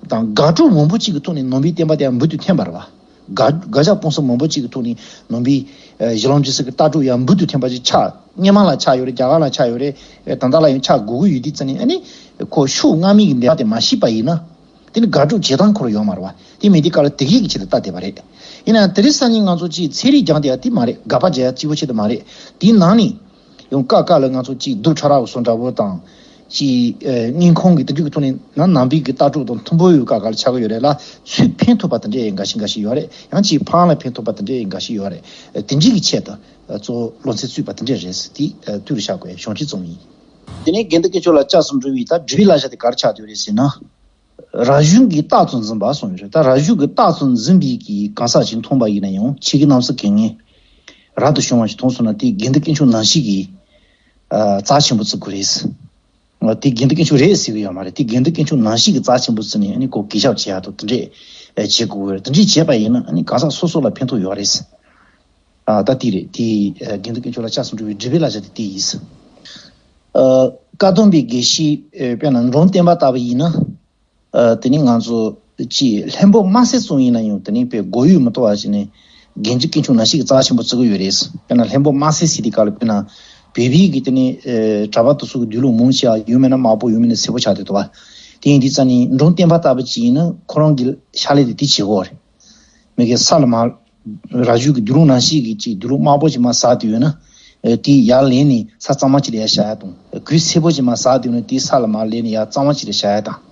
དང་དགག་སྒྲུབ་མང་པོ་གཅིག་གི་ཐོག་ནས་ནང་པའི་བསྟན་པ་དེ་ཡང་འབུར་དུ་ཐོན་པ་རེད་བ། དགག་དགག་བྱ་སྤོང་གསུམ་མང་པོ་གཅིག་གི་ཐོག་ནས་ནང་པའི་གཞི་ལམ་འབྱེད་ས་གི་ལྟ་གྲུབ་ཡང་འབུར་དུ་ཐོན་པ་ཞིག་ཆགས། སྔོན་མ་ལ་ཆགས་ཡོད་རེད། རྒྱ་གར་ལ་ཆགས་ཡོད་རེད། ད་ལྟ་ལ་ཡང་ཆགས་དགོས་ཀྱི་ཡོད་དུས་ཙང་ནས་ཨ་ནི་ཁོ་ཕྱོགས་སྔ་མའི་གི་འདས་པ་དེ་མ་ཤེས་པ་ཡིན་ན། དེ་ནི་དགག་སྒྲུབ་བྱེད་སྟངས་ཁོ་རང་ཡོད་མ་རེད་བ། དེ་མིན་དེ་ག་ལ་དེ་གས་ཀྱི་ཆེད་དུ་ལྟ་བསྡད་པ་རེད། ཡིན་ནའང་དེ་རིང་སང་ཉིན་ང་ཚོ་ཅིག་ཚན་རིག་སྦྱང་བསྡད་ཡ་དེ་མ་རེད། དགག་པ་བྱེད་ཡ་གཅིག་པོ་ཆེད་དུ་མ་རེད། དེའི་ནང་ནས། ཡང་ཀ་ཀ་ལ་ང་ཚོ་གཅིག་རྡུལ་ཕྲ་རབ་སོགས་འདྲ་པོ་དང་། གཅིག་ཨེ་སྙིང་ཁོང་གི་དེ་འདྲ་གི་ཐོག་ནས་ན་ནང་པའི་གི་ལྟ་གྲུབ་དང་མཐུན་པོ་ཡོད་ཀ་ཀ་ལ་ཆགས་ཀྱི་ཡོད་རེད་ལ། ཚུར་ཕན་ཐོགས་པ་དེ་འདྲ་ཡང་འགའ་ཞིག་འགའ་ཞིག་ཡོད་རེད། ཡང་གཅིག་ཕ་ལ་ཕན་ཐོགས་པ་དེ་འདྲ་ཡང་འགའ་ཞིག་ཡོད་རེད། ཨེ་དེ་འདྲའི་གི་ཆེད་དུ་ཨེ་གཙོ་བོ་བློ་འཚབ་བཙུགས་པ་དེ་འདྲ་རེད། དེ་ཨེ་ཐུགས་ལ་བཞག་དགོས་གཞུང་ཁྲིད་རྩོམ་ཡིན། དེ་ནས་དགེ་འདུན་དཀོན་མཆོག་ལ་ལྕགས་སུ་འགྲོ་བའི་ད་སྒྲུབ་པའི་བསླབ་བྱ་དེ་ག་རེ་ཆགས་བསྡད་ཡོད་རེད་ཟེར་ན། རང་གཞུང་གི་རྟགས་ཙམ་འཛིན་པ་གསུངས་ཡོད་རེད། ད་རང་གཞུང་གི་རྟགས་ཙམ་འཛིན་པའི་གི་གང་ཟག་ཅིག་མཐོང་པ་ཡིན་ན་ཡང་ཆོས་ཀྱི་རྣམ་གསལ་གྱི་ངོས་རབ་ཏུ་བྱུང་བ་ཞིག་མཐོང་སོང་ན་དེ་དགེ་འདུན་དཀོན་མཆོག་ནང་བཞིན་གྱི་རྩ་ཆེན་པོ་བརྩི་དགོས་རེད། དེ་དགེ་འདུན་དཀོན་མཆོག་རེད་ཟེར་གྱི་ཡོད་མ་རེད། དེ་དགེ་འདུན་དཀོན་མཆོག་ནང་བཞིན་གྱི་རྩ་ཆེན་པོ་བརྩི་ནས་ཨ་ནི་ཁོ་གུས་ཞབས་བྱེད་ཡག་དང་དེ་འདྲས་བྱེད་དགོས་རེད། དེ་འདྲས་བྱས་པ་ཡིན་ན་ཨ་ནི་གང་ཟག་སོ་སོ་ལ་ཕན་ཐོགས་ཡོད་རེད། ད་དེ་རེད། དེ་དགེ་འདུན་དཀོན་མཆོག་ལ་ལྕགས་སུ་འགྲོ་བའི་སྒྲུབ་པའི་བསླབ་བྱ་དེ་དེ་ཡིན། བཀའ་གདམས་པའི་དགེ་བཤེས་དཔེར་ན་འབྲོམ་སྟོན་པ་ལྟ་བུ་ཡིན་ན། དེ་ནི་ང་ཚོ་ཅིག་ལྷན་པོ་དམར་སེར་ཙམ་ཡིན་ན་ཡང་དེ་ནི་དཔེ་མགོ་ཡུ་མི་གཏོགས་པ་ཞིག་ནས་དགེ་འདུན་དཀོན་མཆོག་ནང་བཞིན་གྱི་རྩ་ཆེན་པོ་བརྩི་གི་ཡོད་རེད། དཔེར་ན་ལྷན་པོ་དམར་སེར་ཟེར་དུས་སྐབས་ལ་དཔེར་ན་བོད་པའི་གི་དེ་ནི་གྲྭ་པ་དེ་ཚོ་གི་འདུལ་ལུགས་མང་ཆེ་བ་ཡང་མིན་ན་དམར་པོ་ཡང་མིན་ན་སེར་པོ་ཆགས་བསྡད་འདུག་བ། དེ་ཡིན་དུས་ཙང་ནི་འབྲོམ་སྟོན་པ་ལྟ་བུ་ཅིག་ཡིན་ན་ཁོ་རང་གི་ཕྱག་ལས་དེ་དེ་བྱེད་དགོས་རེད། མི་གི་ས་ལ་མར་རང་གཞུང་གི་འདུལ་ལུགས་ནང་བཞིན་གྱི་ཅིག་འདུལ་ལུགས་དམར་པོ་ཅིག་མར་ཟགས་དུས་ཡོད་ན། དེ་ཡར་ལེན་ནས་ས་གཙང་མ་ཅིག་ལ་ཡར་བཞག་ཡ་དང་། གོས་སེར་པོ་ཅིག་མར་ཟགས་དུས་ན་དེ་ས་ལ་མར་ལེན་ནས་ཡར་གཙང་མ་ཅིག་ལ་བཞག་ཡ་དང་།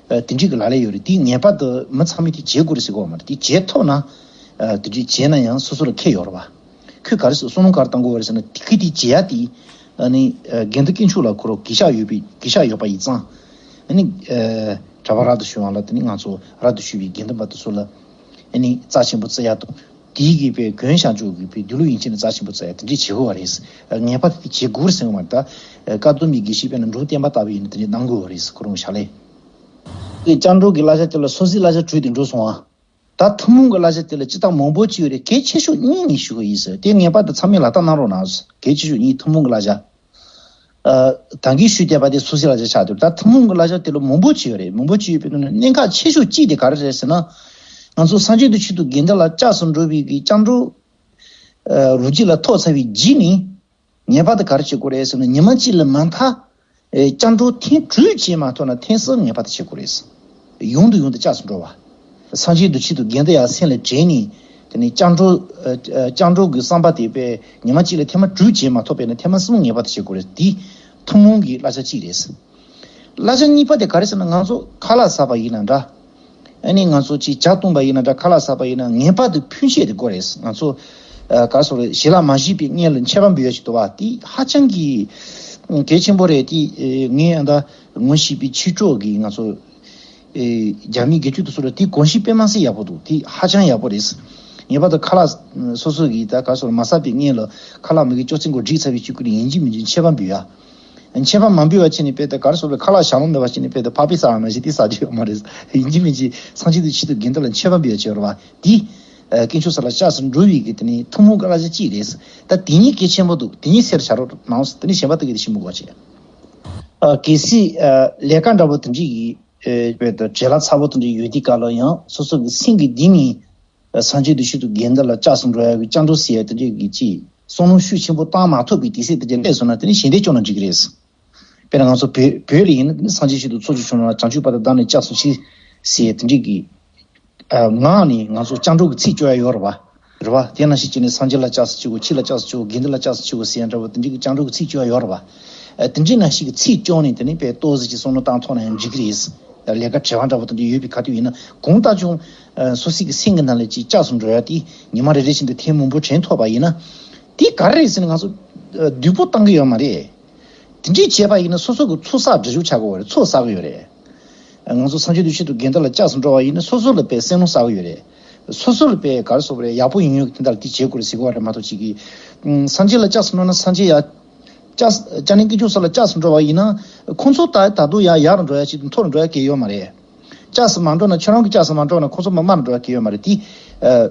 དེ་འདྲའི་གི་ལག་ལེན་ཡོད་རེད། དེ་ངེས་པར་དུ་མི་ཚང་མས་དེ་བྱེད་དགོས་རེད་ཟེར་གི་ཡོད་མ་རེད། དེ་བྱེད་ཐུབ་ན། དེ་འདྲའི་བྱས་ན་ཡང་སོ་སོ་ལ་ཁེ་ཡོད་རེད་བ། ཁོས་ག་རེ་ཟེར་བསམ་བློ་ག་རེ་བཏང་དགོས་རེད་ཟེར་ན་དེ་ཁོས་དེ་བྱེད་ཡ་དེ། ཨ་ནི་དགེ་འདུན་དཀོན་མཆོག་ལ་ཁོ་རང་གུས་ཞབས་ཡོད་པའི་གུས་ཞབས་ཡོད་པ་ཡིན་ཙང་། ཨ་ནི་གྲྭ་པ་རབ་ཏུ་བྱུང་བ་ལ་དེ་ནི་ང་ཚོ་རབ་ཏུ་བྱུང་བའི་དགེ་འདུན་པ་དེ་ཚོ་ལ་ཨ་ནི་རྩ་ཆེན་པོ་བརྩི་ཡ་དང་། དེའི་གི་པའི་མགོན་ཞབས་ཕྱོགས་ཀྱི་པའི་འདུལ་ལུགས་ཡན་ཆད་ནས་རྩ་ཆེན་པོ་བརྩི་ཡ་དེ་འདྲས་བྱེད་དགོས་པ་རེད། ངེས་པར་དུ་དེ་བྱེད་དགོས་རེད་ཟེར་བ་མ་རེད། ད་བཀའ་གདམས་པའི་དགེ་བཤེས་དཔེར་ན་འབྲོམ་སྟོན་པ་ལྟ་བུ་ཡིན་ན་དེ་འདྲས་གནང་དགོས་པ་རེད། ཁོ་རང་ཕྱག་ལས། དེ་སྐྱབས་འགྲོ་གི་བསླབ་བྱ་དེ་ལ་སོ་སོའི་བསླབ་བྱ་གྲོལ་ཏེ་འགྲོ་སོང་ཨ། ད་ཐུན་མོང་གི་བསླབ་བྱ་དེ་ལ་སྤྱིར་བཏང་མང་པོ་ཅིག་ཡོད་རེད། གལ་ཆེ་ཤོས་གཉིས་ངས་ཞུ་གི་ཡིན་ཟེར། དེ་ངེས་པར་དུ་ཚང་མས་ལག་བསྟར་གནང་རོགས་གནང་ཟེར། གལ་ཆེ་ཤོས་གཉིས་ཐུན་མོང་གི་བསླབ་བྱ། ཨ། ད་གིན་ཞུས་བསྡད་པ་དེ་སོ་སོའི་བསླབ་བྱ་ཆགས་འདུག་ད་ཐུན་མོང་གི་བསླབ་བྱ་དེ་ལ་མང་པོ་ཅིག་ཡོད་རེད། མང་པོ་ཅིག་ཡོད་པའི་ནང་ནས་གནད་འགག་ཆེ་ཤོས་གཅིག་དེ་ག་རེ་རེད་ཟེར་ན། ང་ཚོ་སངས་རྒྱས་དང་ཆོས་དང་དགེ་འདུན་ལ་སྐྱབས་སུ་འགྲོ་བའི་གི་སྐྱབས་འགྲོ། ཨ། རུ་གཅིག་ལ་ཐོབ་ཚར་བའི་རྗེས་ནས། ངེས་པར་དུ་ག་རེ་བྱེད་དགོས་རེད་ཟེར་ན་ཉི་མ་གཅིག་ལ་མ་མཐའ། ཨེ། སྐྱབས་འགྲོ་ཐེངས་དྲུག་བྱས་མ་ཐུབ་ན་ཐེངས་གསུམ་ངེས་པར་དུ་བྱེད་དགོས་རེད། ཡུན་དུ་ཡུན་དུ་སྐྱབས་སུ་འགྲོ་བ། སངས་རྒྱས་དང་ཆོས་དང་དགེ་འདུན་ཡང་སེམས་ལ་དྲན་ནས། དེ་ནས་སྐྱབས་འགྲོ། ཨེ། སྐྱབས་འགྲོ་གི་བསམ་པ་དེ་དཔེ་ཉི་མ་གཅིག་ལ་ཐེངས་མ་དྲུག་བྱས་མ་ཐུབ་པས་ན་ཐེངས་མ་གསུམ་ངེས་པར་དུ་བྱེད་དགོས་རེད། འདི་ཐུན་མོང་གི་བསླབ་བྱ་གཅིག་རེད། བསླབ་བྱ་གཉིས་པ་དེ་ག་རེ་ཟེར་ན་ང་ཚོ་ཁ་ལག་ཟ་བ་ཡིན་ན་འདྲ། ཨ་ནི་ང་ཚོ་ཅིག་ཇ་བཏུང་བ་ཡིན་ན་འདྲ། ཁ་ལག་ཟ་བ་ཡིན་ན་ངེས་པར་དུ་ཕུན་ཤེས་དེ་དགོས་རེད། ང་ཚོ་ཨ། ག་རེ་ཟེར་དགོས་རེད། ཞལ་ལག་མ་བཞེས་པའི་སྔོན་ལ་མཆོད་པ་འབུལ་ཡ་ཞིག་འདུག་བ། དེ་ཧ་ཅང་གི་གལ་ཆེན་པོ་རེད། དེ་ངས་ཨ་ད་ངོ་ཤེས་པའི་ཕྱི་དྲོ་གི་ང་ཚོ་ཨེ། རྒྱ་མི་དགེ་ཕྲུག་དེ་ཚོ་ལ་དེ་གོམས་གཤིས་དཔེ་མ་སྲིད་ཡག་པོ་འདུག་དེ་ཧ་ཅང་ཡག་པོ་རེད། ངེས་པར་དུ་ཁ་ལག་སོ་སོ་གི་ད་ག་རེ་ཟེར་དགོས་རེད། མ་ཟ་བའི་སྔོན་ལ་ཁ་ལག་མ་གི་ཅོག་ཙེ་མགོ་བསྒྲིགས་ཚར་བའི་གཅིག་ཁུལ་ཡིན་གཅིག་མིན་གཅིག་མཆོད་པ་འབུལ་ཡ། མཆོད་པ་མ་འབུལ་བ་བྱས་ནས་དཔེ་དེ་ག་རེ་ཟེར་དགོས་རེད། ཁ་ལག་ཞལ་ལག་མེད་པ་བྱས་ནས་དཔེ་དེ་ཕག་པའི་ཟ་བ་ནང་བཞིན་དེ་ཟ་རྒྱུ་ཡོད་མ་རེད། ཡིན་གཅིག་མིན་གཅིག་སངས་རྒྱས་དང་ཆོས་དང་དགེ་འདུན་ལ་མཆོད་པ་འབུལ་ཡ་བྱེད་རོགས་བ། དེ་ཨ། དཀོན་མཆོག་ས་ལ་སྐྱབས་སུ་འགྲོ་བའི་གི་དེ་ནི་ཐུན་མོང་གི་བསླབ་བྱ་གཅིག་རེད། ད་དེ་གཉིས་གལ་ཆེན་པོ་འདུག་དེ་གཉིས་སེམས་བཞག་རོགས་གནང་། དེ་ནི་གཞན་པ་དག་གིས་དེ་ཤེས་མི་དགོས་བྱས། ཨ། གལ་སྲིད་ཨ། ལས་ཀ་འདྲ་པོ་དེ་འདྲ་ཡི་ཨ། བྱེད་ལ་ཚ་པོ་དེ་འདྲ་ཡོད་དུས་སྐབས་ལ་ཡང་སོ་སོ་གི་སེམས་ཀྱི་གཏིང་ནས་སངས་རྒྱས་དང་ཆོས་དང་དགེ་འདུན་ལ་སྐྱབས་སུ་འགྲོ་ཡ་གི་སྐྱབས་འགྲོ་ཟེར་ཡ་དེ་འདྲ་གི་ཅིག་བསམ་བློ་ཤུགས་ཆེན་པོ་བཏང་མ་ཐུབ་པའི་དུས་ཚོད་དེ་འདྲ་སླེབས་སོང་ན་དེ་ནི་གཞན་དོན་སྐྱོང་ན་འགྲིག་གི་རེད། དཔེར་ན་ང་ཚོ་བོད་བོད་ལ་ཡིན་ན་དེ་ནི་སངས་རྒྱས་ཆོས་དང་ཚོགས་ཀྱི་མཆོག་རྣམས་ལ། བྱང་ཆུབ་བར་དུ་བདག་ནི་སྐྱབས་སུ་མཆི་ཟེར་ཡ་དེ་འདྲ་གི་ཨ། ངག་ནས་ང་ཚོ་སྐྱབས་འགྲོ་གི་ཚིག་བརྗོད་ཡ་ཡོད་རེད་བ། རེད་བ། དེ་ནང་བཞིན་བྱས་ནས་སངས་རྒྱས་ལ་སྐྱབས་སུ་མཆིའོ། ཆོས་ལ་སྐྱབས་སུ་མཆིའོ། དགེ་འདུན་ལ་སྐྱབས་སུ་མཆིའོ་ཟེར་ཡ་འདྲ་བོ་དེ་འདྲའི་གི་སྐྱབས་འགྲོ་གི་ཚིག་བརྗོད་ཡ་ཡོད་རེད་བ། ཨ། དེ་འདྲའི་ནང་བཞིན་གྱི་ཚིག་བརྗོད་ནས་དེ་ནས་དཔེ་ཏོག་ཙམ་ཅིག་བསམ་བློ་བཏང་ཐུབ་ན་ཡང་འགྲིག་གི་རེད། ལས་ཀ་བྲེལ་བ་འདྲ་པོ་དེ་འདྲ་ཡོད་པའི་ཁ་ཐུག་ཡིན་ན། གང་ལྟར་ཀྱང་སོ་སོའི་གི་སེམས་ཀྱི་ནང་ལ་ཅིག་ལྕགས་སུ་འགྲོ་ཡ་དེ་ཉི་མ་རེ་རེ་བཞིན་དུ་ཐེངས་མང་པོ་དྲན་ཐུབ་པ་ཡིན་ན། དེ་ག་རེ་རེད་ཟེར་ན། ང་ཚོ་བདུད་པོ་བཏང་གི་ཡོད་མ་རེད། དེ་འདྲས་བྱས་པ་ཡིན་ན་སོ་སོ་གི་ཚོགས་བསགས་སྒྲིབ་སྦྱོང་ཆགས་ཀྱི་ཡོད་རེད། ཚོགས་བསགས་ཀྱི་ཡོད་རེད། ང་ཚོ་སངས་རྒྱས་དུས་ཆེན་དུ་དགེ་འདུན་ལ་ལྕགས་སུ་འགྲོ་བ་ཡིན་ན་སོ་སོ་ལ་དཔེ་སེམས་ལུང་བསགས་ཀྱི་ཡོད་རེད། སོ་སོ་ལ་དཔེ་ག་རེ་ཟེར་དགོས་རེད། ཡག་པོ་ཡིན་ཡོད་ཀྱི་དེ་འདྲ་ལ་དེ་བྱེད་དགོས་རེད་ཟེར་གྱི་ཡོད་རེད་མ་གཏོགས། ཅིག་གིས་སངས་རྒྱས་ལ་ལྕགས་སུ་འགྲོ་ན། སངས་རྒྱས་ཡ་ལྕགས་སྐྱབས་གནས་དཀོན་མཆོག་གསུམ་ལ་ལྕགས་སུ་འགྲོ་བ་ཡིན་ན། ཁོང་ཚོ་ད་ད་དུང་ཡ་ཡར་འགྲོ་ཡ་ཅིག་མཐོ་རུ་འགྲོ་ཡ་གང་ཡང་ཡོད་མ་རེད། ལྕགས་སུ་མ་འགྲོ་ན། ཁྱོད་རང་གི་ལྕགས་སུ་མ་འགྲོ་ན་ཁོང་ཚོ་མར་མར་འགྲོ་ཡ་གང་ཡང་ཡོད་མ་རེད། དེ་ཨ་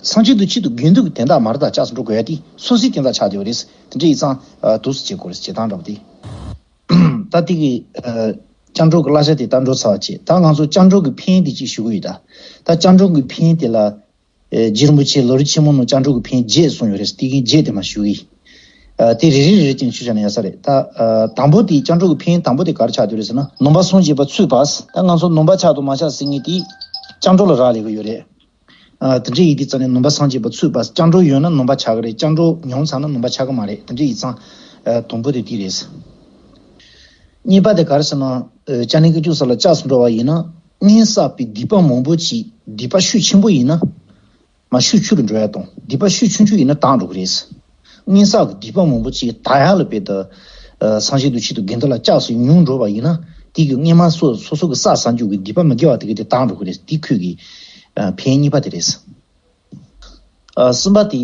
སངས་རྒྱས་དུས་ཆེན་དུ་དགེ་འདུན་གྱི་དོན་དག་མ་རེད། ད་ལྕགས་སུ་འགྲོ་དགོས་ཡ་དེ་སོ་སོའི་དོན་དག་ཆགས་བསྡད་པ་རེད། དེ་འདྲ་ཡིན་ཙང་ཨ་འདུག་སེ་བྱེད་དགོས་རེད། བྱེད་སྟངས་འདྲ་པོ་དེ། ད་དེ་གི་ཨ་སྐྱབས་འགྲོ་གི་བསླབ་བྱ་དེ་ད་འགྲོ་ཚར་བ་བྱས། ད་ང་ཚོ་སྐྱབས་འགྲོ་གི་ཕན་ཡོན་དེ་ཅིག་ཞུ་གི་ཡོད། ད་ད་སྐྱབས་འགྲོ་གི་ཕན་ཡོན་དེ་ལ། ཨེ། རྗེ་རིན་པོ་ཆེས་ལམ་རིམ་ཆེན་མོ་ནང་སྐྱབས་འགྲོ་གི་ཕན་ཡོན་བརྒྱད་གསུངས་ཡོད་རེད། དེ་གི་བརྒྱད་དེ་མར་ཞུ་གི་ཡིན། ཨ། དེ་རེ་རེ་རེ་རེ་བྱས་ནས་ཞུས་བཞག་ན་ཡག་ས་རེད། ད་ཨ་དང་པོ་དེ། སྐྱབས་འགྲོ་གི་ཕན་ཡོན་དང་པོ་དེ་ག་རེ་ཆགས་བསྡད་རེད་ཟེར་ན། ནང་པ་སངས་རྒྱས་པ་ཚུད་པ། ད་ང་ཚོ་ནང་པ་ཆགས་དང་མ་ཆགས་ཟེར་མཁན་དེ་སྐྱབས་འགྲོ་ལ་རག་ལས་ཀྱི་ཡོད་རེད། ཨ། དེ་འདྲ་ཡིན་དུས་ཙང་ནས་ནང་པ་སངས་རྒྱས་པ་ཚུད་པ། སྐྱབས་འགྲོ་ཡོད་ན་ནང་པ་ཆགས་ཀྱི་རེད། སྐྱབས་འགྲོ་ཉུང་ཙང་ན་ནང་པ་ཆགས་ཀྱི་མ་རེད། དེ་འདྲ་ཡིན་ཙང་ཨ་དང་པོ་དེ་དེ་རེད། གཉིས་པ་དེ་ག་རེ་ཟེར་ན། ཨ། སྐྱབས་གནས་དཀོན་མཆོག་གསུམ་ལ་ལྕགས་སུ་འགྲོ་བ་ཡིན་ན། སྔོན་བསགས་པའི་སྡིག་པ་མང་པོ་ཅིག་སྡིག་པ་ཤུགས་ཆེན་པོ་ཡིན་ན། མར་ཤུགས་ཆུང་རུ་འགྲོ་ཡ་དང་། སྡིག་པ་ཤུགས་ཆུང་ཆུང་ཡིན་ན་དག་འགྲོ་གི་རེད། སྔོན་བསགས་ཀྱི་སྡིག་པ་མང་པོ་ཅིག་དག་ཡ་ལ་དཔེ་ད་ཨ་སངས་རྒྱས་དུས་ཆེན་དུ་དགེ་འདུན་ལ་ལྕགས་སུ་ཉུང་འགྲོ་བ་ཡིན་ན། དེ་གིས་སྔོན་མ་སོ་སོ་སོ་གི་བསགས་བསགས་རྒྱུ་གི་སྡིག་པ་མི་དགེ་བ་དེ་གི་དེ་དག་འགྲོ་གི་རེད། དེ་ཁོས་ཀྱི་ཨ་ཕན་ཡོན་གཉིས་པ་དེ་རེད། ཨ། གསུམ་པ་དེ།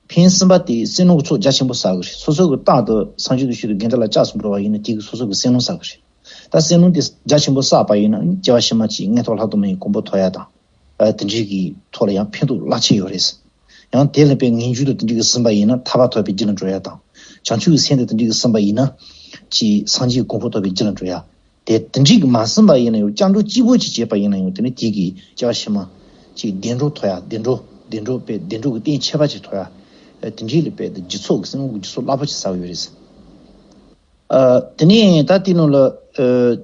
ཕན་ཡོན་གསུམ་པ་དེ་བསོད་ནམས་ཀྱི་ཚོགས་རྒྱ་ཆེན་པོ་བསགས་ཀྱི་རེད། སོ་སོ་གི་རྟག་ཏུ་སངས་རྒྱས་དུས་ཆེན་དུ་དགེ་འདུན་ལ་ལྕགས་སུ་འགྲོ་བ་ཡིན་ན་དེ་གིས་སོ་སོ་གི་བསོད་ནམས་བསགས་ཀྱི་རེད། ད་བསོད་ནམས་དེ་རྒྱ་ཆེན་པོ་བསགས་པ་ཡིན་ན་སྐྱེ་བ་ཕྱི་མ་ཅིག་མངོན་མཐོ་ལྷ་མདོ་མ་ཡི་གོ་འཕང་ཐོབ་ཡ་དང་། ཨ། དེ་འདྲའི་གི་ཐོག་ལ་ཡང་ཕན་ཐོགས་རླབས་ཆེན་ཡོད་རེད། ཡང་དེ་ལ་དཔེ་ངེས་འབྱུང་དང་དེ་འདྲའི་གི་ཟིན་པ་ཡིན་ན་ཐར་པ་ཐོབ་པའི་རྒྱུ་ལ་འགྲོ་ཡ་དང་། བྱང་ཆུབ་ཀྱི་སེམས་དང་དེ་འདྲའི་གི་ཟིན་པ་ཡིན་ན་ཅིག་སངས་རྒྱས་ཀྱི་གོ་འཕང་ཐོབ་པའི་རྒྱུ་ལ་འགྲོ་ཡ། དེ་དེ་འདྲའི་གི་མ་ཟིན་པ་ཡིན་ན་ཡང་། སྐྱབས་འགྲོ་གཅིག་པོ་ཅིག་བྱས་པ་ཡིན་ན་ཡང་། དེ་ནི་དེ་གིས་སྐྱེ་བ་ཕྱི་མ་ཅིག་བདེ་འགྲོ་ཐོབ་ཡ། བདེ་འགྲོ་བདེ་འགྲོ་དཔེ་བདེ་འགྲོ་གི་རྟེན་ཁྱད་པར་ཅན་ཐོབ་ཡ། དེ་འདྲའི་ལ་དཔེ་དེ་རྒྱུ་ཚོགས་ཀྱི་བསོད་ནམས་ཀྱི་རྒྱུ་ཚོགས་རླབས་པོ་ཆེ་བསགས་ཡོད་རེད། ཨ། དེ་ནས་ད་དེ་ནང་ལ། ཨ།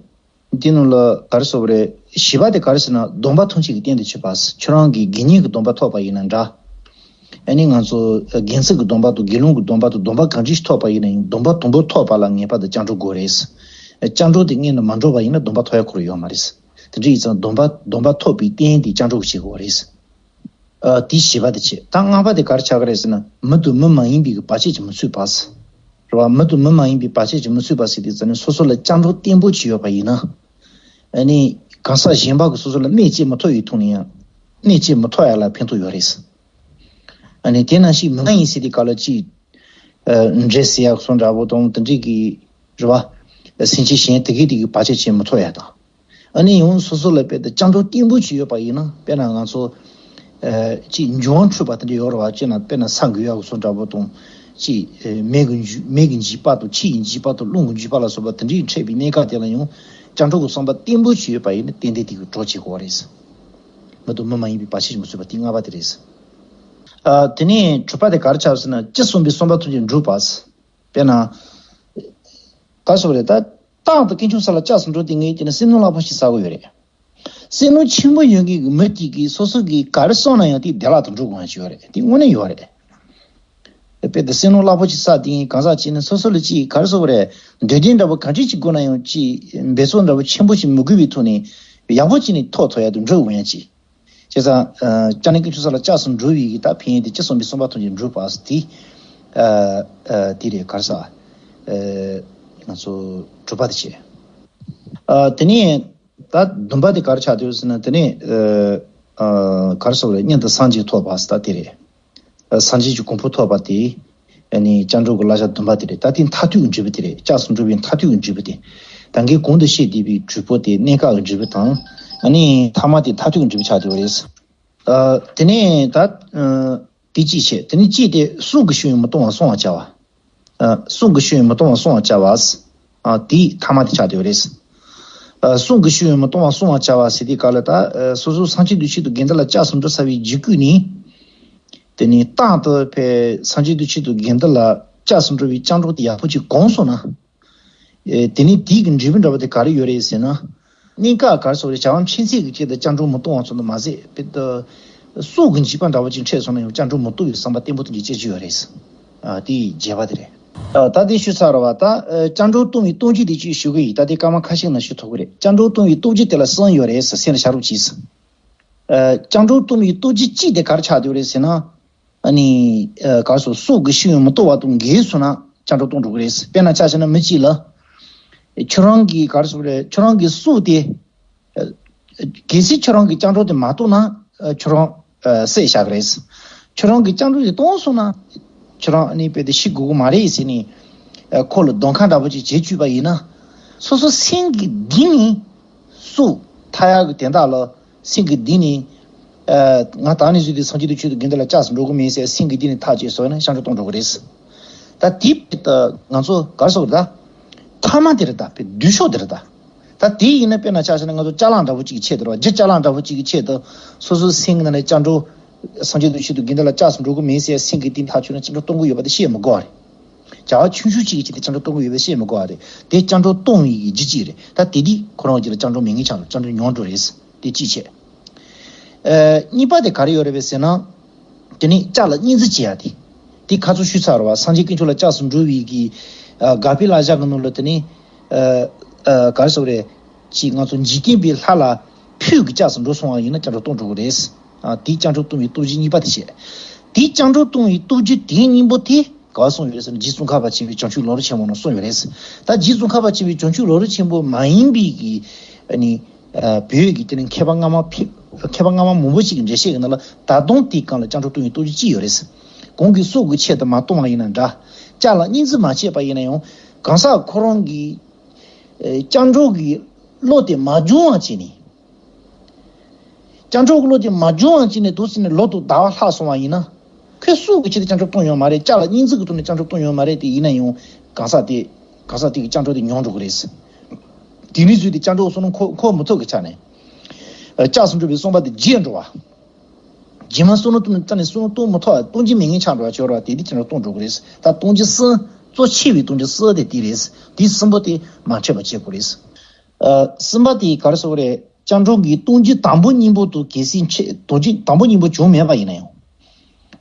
དེ་ནང་ལ་ག་རེ་ཟེར་དགོས་རེད། བཞི་པ་དེ་ག་རེ་ཟེར་ན། སྡོམ་པ་ཐམས་ཅད་ཀྱི་རྟེན་དུ་གྱུར་པ། ཁྱོད་རང་གིས་དགེ་བསྙེན་གྱི་སྡོམ་པ་ཐོབ་པ་ཡིན་ན་འདྲ། ཨ་ནི་ང་ཚོ་དགེ་ཚུལ་གྱི་སྡོམ་པ་དང་དགེ་སློང་གི་སྡོམ་པ་དང་། སྡོམ་པ་གང་འདྲ་ཞིག་ཐོབ་པ་ཡིན་ན་ཡང་། སྡོམ་པ་དང་པོ་ཐོབ་པ་ལ་ངེས་པར་དུ་སྐྱབས་འགྲོ་དགོས་རེད། སྐྱབས་འགྲོ་དེ་སྔོན་དུ་མ་འགྲོ་བ་ཡིན་ན་སྡོམ་པ་ཐོབ་ཡ་ཁོ་རང་ཡོད་མ་རེད། དེ་འདྲ་ཡིན་ཙང་སྡོམ་པ་སྡོམ་པ་ཐོབ་པའི་རྟེན་དེ་སྐྱབས་འགྲོ་གིས་བྱེད་དགོས་རེད། ཨ། དེ་བཞི་པ་དེ་བྱས། ད་ལྔ་པ་དེ་ག་རེ་ཆགས་ཀྱི་རེད་ཟེར་ན། མི་དང་མི་མ་ཡིན་པའི་གི་བར་ཆད་ཅིག་མི་ཚུད་པ། རེད་བ། མི་དང་མི་མ་ཡིན་པའི་བར་ཆད་ཅིག་མི་ཚུད་པ་ཟེར་དུས་ཙམ་ནས། སོ་སོ་ལ་སྐྱབས་འགྲོ་བརྟན་པོ་ཅིག་ཡོད་པ་ཡིན་ན། ཨ་ནི་གང་ཟག་གཞན་པ་གིས་སོ་སོ་ལ་གནོད་བྱེད་མི་ཐུབ་པའི་ཐོག་ནས་ཡང་། གནོད་བྱེད་མི་ཐུབ་ཡ་ལ་ཕན་ཐོགས་ཡོད་རེད། ཨ་ནི་དེ་ནང་བཞིན་མི་མ་ཡིན་ཟེར་དུས་སྐབས་ལ་ཅིག་ཨ། འདྲེ་ཟེར་ཡག་སོགས་འདྲ་པོ་དང་། དེ་འདྲའི་གི་རེད་བ། སེམས་ཅན་གཞན་དེ་གའི་དེ་གི་བར་ཆད་བྱེད་མི་ཐུབ་ཡ་དང་། ཨ་ནི་ཡང་སོ་སོ་ལ་དཔེ་དེ་སྐྱབས་འགྲོ་བརྟན་པོ་ཅིག་ཡོད་པ་ཡིན་ན། དཔེར་ན་ང་ཚོ་ཨ་ཅིག་འབྱུང་བ་འཁྲུགས་པ་དེ་འདྲ་ཡོད་རེད་བ། ཅིག་ན་དཔེར་ན་ས་འགུལ་ཡག་སོགས་འདྲ་པོ་དང་། ཅིག་ཨ་མེ་གི་འཇུ་མེ་གི་འཇིགས་པ་དང་། ཆུ་ཡི་འཇིགས་པ་དང་། རླུང་གི་འཇིགས་པ་ལ་སོགས་པ་དེ་འདྲའི་འཕྲད་པའི་གནས་སྐབས་དེ་ལ་ཡང་སྐྱབས་འགྲོ་གི་བསམ་པ་བརྟན་པོ་ཅིག་ཡོད་པ་ཡིན་ན། ཏན་ཏན་དེ་གི་གྲོགས་བྱེད་དགོས་རེད། མི་དང་མི་མ་ཡིན་པའི་བར་ཆད་ཅིག་མི་ཚུད་པ། དེ་ལྔ་པ་དེ་རེད། ཨ། དེ་ནས་དྲུག་པ་དེ་ག་རེ་ཆགས་ཟེར་ན། ཅི་གསུངས་པའི་བསམ་པ་ཐམས་ཅད་འགྲུབ་པ། དཔེར་ན། ག་རེ་ཟེར་དགོས་རེད། ད་རྟག་ཏུ་དཀོན་མཆོག་གསུམ་ལ་ལྕགས་སུ་འགྲོ་དེ་ངས་ཀྱི་ནི་སེམས་ནང་རླབས་པོ་ཆེ་བསགས་ཀྱི་ཡོད་རེད། སེམས་ནང་ཆེན་པོ་ཡོད་མཁན་གྱི་མི་གཅིག་གིས་སོ་སོ་གིས་ག་རེ་བསམ་ན་ཡང་དེ་བདེ་བླག་ཏུ་འགྲུབ་དགོས་ཡ་ཅིག་ཡོད་རེད། དེ་དངོས་གནས་ཡོད་རེད། དཔེ་དེ་སེམས་ནང་རླབས་པོ་ཆེ་བསགས་དེ་ངས་གང་ཟག་ཅིག་ནི་སོ་སོ་ལ་ཅིག་ག་རེ་ཟེར་དགོས་རེད། འདོད་དོན་འདྲ་པོ་ག་འདྲ་ཅིག་དགོས་ན་ཡང་ཅིག་འབད་རྩོལ་འདྲ་པོ་ཆེན་པོ་ཞིག་མི་དགོས་པའི་ཐོག་ནས་ཡག་པོ་ཅིག་ནས་ཐོབ་ཐུབ་ཡ་དང་འགྲུབ་འོང་ཡ་ཅིག་བྱས་ཙང་། ཨ། སྐྱབས་གནས་དཀོན་མཆོག་གསུམ་ལ་ལྕགས་སུ་འགྲོ་བའི་གི་ད་ཕན་ཡོན་དེ་ཅི་གསུངས་པའི་བསམ་པ་ཐམས་ཅད་འགྲུབ་པ་ཟེར་དེ། ཨ། ཨ། དེ་རེད། ག་རེ་ཟེར། ཨ། ང་ཚོ་དྲུག་པ་དེ་བྱས། ཨ། དེ་ནས་ད་བདུན་པ་དེ་ག་རེ་ཆགས་འདུག་ཟེར་ན། དེ་ནས་ཨ། ཨ། ག་རེ་ཟེར་དགོས་རེད། མངོན་དུ་སངས་རྒྱས་ཐོབ་པ་ཟེར་ད་དེ་རེད། ཨ། སངས་རྒྱས་ཀྱི་གོ་འཕང་ཐོབ་པ་དེ། ཨ་ནི་སྐྱབས་འགྲོ་གི་བསླབ་བྱ་བདུན་པ་དེ་རེད། ད་དེ་མཐར་ཐུག་གི་འབྲས་བུ་དེ་རེད། ལྕགས་སུ་འགྲོ་བའི་མཐར་ཐུག་གི་འབྲས་བུ་དེ། ད་གིན་གོང་དུ་བཤད་བསྡད་པའི་དྲུག་པོ་དེ་གནས་སྐབས་ཀྱི་འབྲས་བུ་དང་། ཨ་ནི་ཐ་མ་དེ་མཐར་ཐུག་གི་འབྲས་བུ་ཆགས་བསྡད་པ་རེད། ཨ། དེ་ནས་ད། ཨ། དེ་གཅིག་བྱས། དེ་ནས་གཅིག་དེ་གསུང་གི་ཤུགས་ཡང་མི་གཏོང་བར་བསྲུང་བར་བྱ་བ། ཨ། གསུང་གི་ཤུགས་ཡང་མི་གཏོང་བར་བསྲུང་བར་བྱ་བ། ཨ། དེའི་ཐ་མ་དེ་ཆགས་བསྡད་པ་རེད། ཨ། གསུང་གི་ཤུགས་ཡང་མི་གཏོང་བར་བསྲུང་བར་བྱ་བ་ཟེར་དུས་སྐབས་ལ། ད། ཨ། སོ་སོ་སངས་རྒྱས་དུས་ཆེན་དུ་དགེ་འདུན་ལ་ལྕགས་སུ་འགྲོ་ཚར་བའི་རྗེས་སྐུལ་ནས། དེ་ནས་རྟག་ཏུ་ཕར་སངས་རྒྱས་དུས་ཆེན་དུ་དགེ་འདུན་ལ་ལྕགས་སུ་འགྲོ་བའི་སྐྱབས་འགྲོ་དེ་ཡག་པོ་ཅིག་གོམས་སོང་ན། ཨེ། དེ་ནས་དེའི་གི་འབྲས་བུ་འདྲ་པོ་དེ་ག་རེ་ཡོད་རེད་ཟེར་ན། གནས་སྐབས་ག་རེ་ཟེར་དགོས་རེད། བྱ་བ་ཕྱི་ཚེས་ཀྱི་ཆེད་དུ་སྐྱབས་འགྲོ་མི་གཏོང་བ་ཚོ་དེ་མ་ཟད། དཔེ་ད་སྲོག་གི་འཇིགས་པ་འདྲ་པོ་ཅིག་འཕྲད་སོང་ན་ཡང་སྐྱབས་འགྲོ་མི་གཏོང་བའི་བསམ་པ་བརྟན་པོ་དེ་འདྲ་སྐྱེ་རྒྱུ་ཡོད་རེད། ཨ། དེ་བརྒྱད་པ་དེ་རེད། ཨ། ད་དེ་ཞུ་ཚར་བ་ད། ཨ། སྐྱབས་འགྲོ་གཏོང་བའི་སྟོབས་ཀྱིས་དེ་ཅིག་ཞུ་གི་ཡིན། ད་དེ་སྐར་མ་ཁ་ཤས་ནང་ཞུ་ཐུབ་ཀྱི་རེད། སྐྱབས་འགྲོ་གཏོང་བའི་སྟོབས་ཀྱིས་དེ་ལ་གསུམ་ཡོད་རེད་ཟེར་སེམས་ལ་བྱ་རོགས་གྱིས། ཨ། སྐྱབས་འགྲོ་གཏོང་བའི་སྟོབས་ཀྱི་གཅིག་དེ་ག་རེ་ཆགས་བསྡད་ཡོད་རེད་ཟེར་ན། ཨ་ནི། ཨ། ག་རེ་ཟེར། སྲོག་གི་ཤི་ཡོན་མི་རྟོགས་པ་དང་འགལ་སོང་ན་སྐྱབས་འགྲོ་གཏོང་འགྲོ་གི་རེད། དཔེར་ན་ཆ་བཞག་ན་མི་གཅིག་ལ། ཁྱོད་རང་གི་ག་རེ་ཟེར་རེད། ཁྱོད་རང་གི་སྲོག་དེ། ཨ། གལ་སྲིད་ཁྱོད་རང་གི་སྐྱབས་འགྲོ་དེ་མ་གཏོང་ན། ཨ། ཁྱོད་རང་། ཨ། བསད་བཞག་གི་རེད། ཁྱོད་རང་གི་སྐྱབས་འགྲོ་དེ་གཏོང་སོང་ན། ཁྱོད་རང་ཨ་ནི་རྦད་དེ་ཤི་དགོས་ཀྱི་མ་རེད་ཟེར་ནས། ཨ། ཁོ་ལ་གདོང་ཁ་འདྲ་པོ་ཅིག་བྱེད་བཅུག་པ་ཡིན་ན། སོ་སོ་སེམས་ཀྱི་གཏིང་ནས་སྲོག་ཐར་ཡག་གི་དོན་དག་ལ། སེམས་ཀྱི་གཏིང་ནས། ཨ། ང་ད་ནས་བཟུང་སྟེ་སངས་རྒྱས་དང་ཆོས་དང་དགེ་འདུན་ལ་སྐྱབས་སུ་འགྲོ་གི་མིན་ཟེར་སེམས་ཀྱི་གཏིང་ནས་ཐག་བཅད་སོང་ན་སྐྱབས་འགྲོ་གཏོང་འགྲོ་གི་རེད། ད་དེ་ད་ང་ཚོ་ག་རེ་ཟེར་དགོས་རེད་ད། ཐ་མ་དེ་རེད་ད། དཔེ་སྡུག་ཤོས་དེ་རེད་ད། ད་དེ་ཡིན་ན་དཔེར་ན་ཆ་བཞག་ན་ང་ཚོ་ཅ་ལག་འདྲ་པོ་གཅིག་གི་ཆེད་དུ་རེད་བ། རྒྱུ་ཅ་ལག་འདྲ་པོ་གཅིག་གི་ཆེད་དུ་སོ་སོའི་སེམས་ཀྱི་ནང་ནས་སྐྱབས་འགྲོ། སངས་རྒྱས་དང་ཆོས་དང་དགེ་འདུན་ལ་སྐྱབས་སུ་འགྲོ་གི་མིན་ཟེར་སེམས་ཀྱི་གཏིང་ཐག་ཆོད་ན་སྐྱབས་འགྲོ་གཏོང་གི་ཡོད་པ་དེ་བཤད་མི་དགོས་པ་རེད། བྱ་བ་ཆུང་ཆུང་གཅིག་གི་ཆེད་དུ་སྐྱབས་འགྲོ་གཏོང་གི་ཡོད་པ་བཤད་མི་དགོས་པ་རེད། དེ་སྐྱབས་འགྲོ་གཏོང་བའི་རྒྱུ་གཅིག་རེད། ད་དེ་དུས་ཁོ་རང་གཅིག་ལ་སྐྱབས་འགྲོ་མེད་མཁན་ཆགས་འགྲོ། སྐྱབས་འགྲོ་ཉུང་འགྲོ་རེད། དེ་གཅིག་བྱས། ཨ། གཉིས་པ་དེ་ག་རེ་ཡོད་རེད་པས་ཟེར་ན། དེ་ནི་ལྕགས་ལ་གཉིས་འཛིན་བྱེད་ཡ་དེ། དེ་ཁ་ཚོ་ཞུས་ཚར་བ། སངས་རྒྱས་དཀོན་མཆོག་ལ་སྐྱབས་སུ་འགྲོ་བའི་གི། ཨ། དགག་པའི་བསླབ་བྱ་གི་ནང་ལ་དེ་ནི། ཨ། ཨ། ག་རེ་ཟེར་རེད། ཅིག་ང་ཚོ་འཇིག་རྟེན་པའི་ལྷ་ལ་ཕུལ་གི་སྐྱབས་སུ་འགྲོ་སོང་བ་ཡིན་ན་སྐྱབས་འགྲོ་གཏོང་འགྲོ་གི་རེད། ཨ། དེ་སྐྱབས་འགྲོ་གཏོང་བའི་སྟོབས་ཀྱིས་གཉིས་པ་དེ་བྱས། དེ་སྐྱབས་འགྲོ་གཏོང་བའི་སྟོབས་ཀྱིས་དེ་གཉིས་པོ་དེ་ག་པར་གསུངས་ཡོད་རེད་ཟེར་ན། རྗེ་ཙོང་ཁ་པ་ཆེན་པོའི་བྱང་ཆུབ་ལམ་རིམ་ཆེན་མོ་ནང་གསུངས་ཡོད་རེད། ད་རྗེ་ཙོང་ཁ་པ་ཆེན་པོའི་བྱང་ཆུབ་ལམ་རིམ་ཆེན་པོ་མ་ཡིན་པའི་གི། ཨ་ནི། ཨ། བོད་ཀྱི་དེ་ནི་མཁས་པ་སྔ་མ་ཕེ། མཁས་པ་སྔ་མ་མང་པོ་ཞིག་གི་འགྲེལ་བཤད་ཀྱི་ནང་ལ་ད་དུང་དེའི་སྒང་ལ་སྐྱབས་འགྲོ་གཏོང་བའི་སྟོབས་ཀྱིས་གཅིག་ཡོད་རེད། གང་གི་སྲོག་གི་ཆེད་དུ་མ་གཏོང་བ་ཡིན་ན་འདྲ། ལྕགས་ལ་གཉིས་འཛིན་མ་བྱས་པ་ཡིན་ན་ཡང་གང་ཟག་ཁོ་རང་གི། ཨ། སྐྱབས་འགྲོ་གི་བློ་དེ་མ་བྱུང་བ་བྱས་ནས། སྐྱབས་འགྲོ་གི་བློ་དེ་མ་བྱུང་བ་བྱས་ནས་འདུག་ཟེར་ནས་ལོ་དང་ཟླ་བ་ལྷག་སོང་བ་ཡིན་ན། ཁོས་སྲོག་གི་ཆེད་དུ་སྐྱབས་འགྲོ་གཏོང་ཡོད་མ་རེད། ལྕགས་ལ་གཉིས་འཛིན་གྱི་ཐོག་ནས་སྐྱབས་འགྲོ་གཏོང་ཡོད་མ་རེད། དེ་ཡིན་ན་ཡང་གང་ཟག་དེ། གང་ཟག་དེ་གི་སྐྱབས་འགྲོ་དེ་ཉུང་འགྲོ་གི་རེད། དེ་ནས་བཟོས་ཏེ་སྐྱབས་འགྲོ་གི་བསོད་ནམས་འཁོར་འཁོར་མི་ཐུབ་ཀྱི་ཆ་ནས། ཨ། སྐྱབས་སུ་འགྲོ་བའི་བསམ་པ་དེ་བརྗེད་འགྲོ་བ། རྗེས་མ་བསོད་ནམས་གཏོང་ནས་རྩ་ནས་བསོད་ནམས་གཏོང་མི་ཐུབ་པ། གཏོང་རྒྱུ་མེད་མཁན་ཆགས་འགྲོ་བ་ཅིག་ཡོད་རེད་བ། དེ་དེ་སྐྱབས་འགྲོ་གཏོང་འགྲོ་གི་རེད། ད་གཏོང་རྒྱུ་གསུམ། གཙོ་ཆེ་བའི་གཏོང་རྒྱུ་གསུམ་དེ་དེ་རེད། དེ་གསུམ་པོ་དེ་མ་འཕྲད་པ་བྱེད་དགོས་རེད། ཨ། གསུམ་པ་དེ་ག་རེ་ཟེར་དགོས་རེད། སྐྱབས་འགྲོ་གི་གཏོང་རྒྱུ་དང་པོ་གཉིས་པོ་དེ་གལ་སྲིད་ཆེ། གཏོང་རྒྱུ་དང་པོ་གཉིས་པོ་བྱུང་མེད་པ་ཡིན་ན་ཡང་།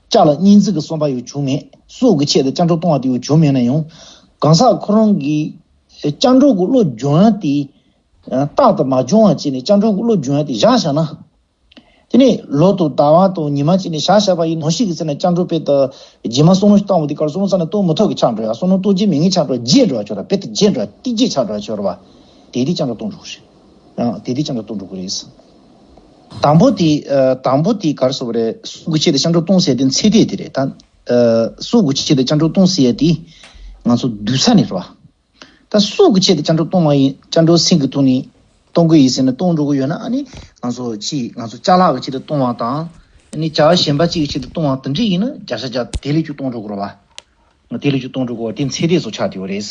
ལྕགས་ལ་གཉིས་འཛིན་གྱི་བསམ་པ་ཡང་བྱུང་མེད། སྲོག་གི་ཆེད་དུ་སྐྱབས་འགྲོ་གཏོང་བ་དེ་ཡང་བྱུང་མེད་ན་ཡང་། གང་ཟག་ཁོ་རང་གི་སྐྱབས་འགྲོ་གི་བློ་སྦྱོང་ཡ་དེ། ཨ། རྟག་ཏུ་མ་སྦྱོང་བ་བྱས་ནས་སྐྱབས་འགྲོ་གི་བློ་སྦྱོང་ཡ་དེ་བཞག་བཞག་ན། དེ་ནས་ལོ་དང་ཟླ་བ་དང་ཉི་མ་བྱས་ནས་བཞག་བཞག་པ་ཡིན་ནོ་ཞིག་གི་ཚེ་ན་སྐྱབས་འགྲོ་དཔེ་ད་རྗེས་མ་བསོད་ནམས་ཤིག་བཏང་བ་དེ་གར་བསོད་ནམས་རྩ་ནས་གཏོང་མི་ཐུབ་ཀྱི་ཆགས་འགྲོ་ཡ། བསོད་ནམས་གཏོང་རྒྱུ་མེད་མཁན་ཆགས་འགྲོ། བརྗེད་འགྲོ་བ་ཆོག་ར། དཔེ་ད་བརྗེད་འགྲོ་བ། ཏིག་བརྗེད་ཆགས་འགྲོ་བ་ཆོག་ར་བ། དེ་དེ་སྐྱབས་འགྲོ་གཏོང་འགྲོ་གི་རེད། ཡང་དེ་དེ་སྐྱབས་འགྲོ་གཏོང་འགྲོ་གི་རེད། དང་པོ་དེ། ཨ། དང་པོ་དེ་གར་སོགས་རེད། སྲོག་གི་ཆེད་དུ་སྐྱབས་འགྲོ་གཏོང་ཟེར་དེ་ཚད་ལྡན་དེ་རེད་ད། ཨ། སྲོག་གི་ཆེད་དུ་སྐྱབས་འགྲོ་གཏོང་ཟེར་ཡ་དེ་ང་ཚོ་སྡུག་ས་ནས་རེད་བ། ད་སྲོག་གི་ཆེད་དུ་སྐྱབས་འགྲོ་གཏོང་བ་ཡིན། སྐྱབས་འགྲོ་སེམས་ཀྱི་ཐོག་ནས་གཏོང་གི་ཡིན་ཟེར་ན་གཏོང་འགྲོ་གི་ཡོད་ན། ཨ་ནི་ང་ཚོ་ཅི། ང་ཚོ་ཅ་ལག་གི་ཆེད་དུ་གཏོང་བ་དང་། ཨ་ནི་བྱ་བ་གཞན་པ་ཅིག་གི་ཆེད་དུ་གཏོང་བ་དེ་འདྲ་ཡིན་ན་བརྒྱ་ཆ་བརྒྱ་དེ་ལས་ཀྱང་གཏོང་འགྲོ་གི་རེད་བ། དེ་ལས་ཀྱང་གཏོང་འགྲོ་གི་རེད་བ། དེ་ཚད་ལྡན་བཟོ་ཆགས་བསྡད་ཡོད་རེད།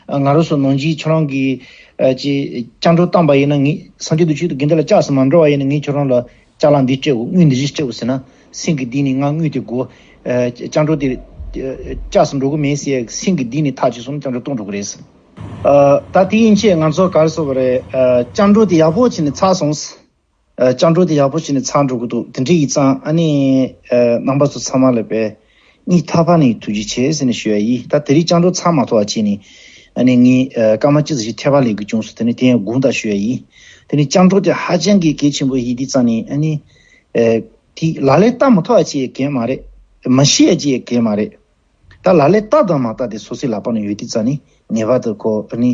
ཨ། ང་རང་ཚོ་ནང་བཞིན་ཁྱོད་རང་གིས། ཨ། ཅི། སྐྱབས་འགྲོ་བཏང་པ་ཡིན་ན། ངས་སངས་རྒྱས་དང་ཆོས་དང་དགེ་འདུན་ལ་སྐྱབས་སུ་མ་འགྲོ་བ་ཡིན་ན། ངས་ཁྱོད་རང་ལ་ཅ་ལག་འདི་སྤྲད་དགོས། དངུལ་འདི་བཞི་སྤྲད་དགོས་ཟེར་ན། སེམས་ཀྱི་གཏིང་ནས་ང་དངུལ་དེ་དགོས། ཨ། སྐྱབས་འགྲོ་དེ། ཨ། སྐྱབས་སུ་འགྲོ་གི་མེད་ཟེར་སེམས་ཀྱི་གཏིང་ནས་ཐག་བཅད་སོང་ན་སྐྱབས་འགྲོ་གཏོང་འགྲོ་གི་རེད། ཨ། ད་དེ་ཡན་ཆད་ང་ཚོ་ག་རེ་ཟེར་དགོས་རེད། ཨ། སྐྱབས་འགྲོ་དེ་ཡག་པོ་བྱས་ནས་ཚར་སོང་། ཨ། སྐྱབས་འགྲོ་དེ་ཡག་པོ་བྱས་ནས་ཚར་འགྲོ་གི་འདུག་དེ་འདྲ་ཡིན་ཙང་། ཨ་ནི། ཨ། རྣམ་པ་ཚོ་ཚང་མ་ལ་དཔེ་སྙིང་ཐག་པ་ནས་ཐུགས་རྗེ་ཆེ་ཟེར་ནས་ཞུ་ཡ་ཡིན། ད་དེ་རིང་སྐྱབས་འགྲོ་ཚར་མ་ཐུབ་པ་བྱས་ནས། ཨ་ནི་ངས། ཨ། སྐར་མ་གཅིག་ཙམ་ཞིག་འཐད་པ་ལས་ཀྱི་བྱུང་སོང་། དེ་ནི་དེ་ཡང་དགོངས་དག་ཞུ་ཡ་ཡིན། དེ་ནི་སྐྱབས་འགྲོ་དེ་ཧ་ཅང་གི་གལ་ཆེན་པོ་ཡིན་དུས་ཙང་ནས། ཨ་ནི། ཨ། དེ་ལག་ལེན་བསྟར་མ་ཐུབ་པ་བྱས་ཡ་གལ་མ་རེད། མ་ཤེས་ཡ་བྱས་ཡ་གལ་མ་རེད། ད་ལག་ལེན་བསྟར་དང་མ་བསྟར་དེ་སོ་སོའི་ལག་པ་ན་ཡོད་དུས་ཙང་ནི། ངེས་པར་དུ་ཁོ་ནི།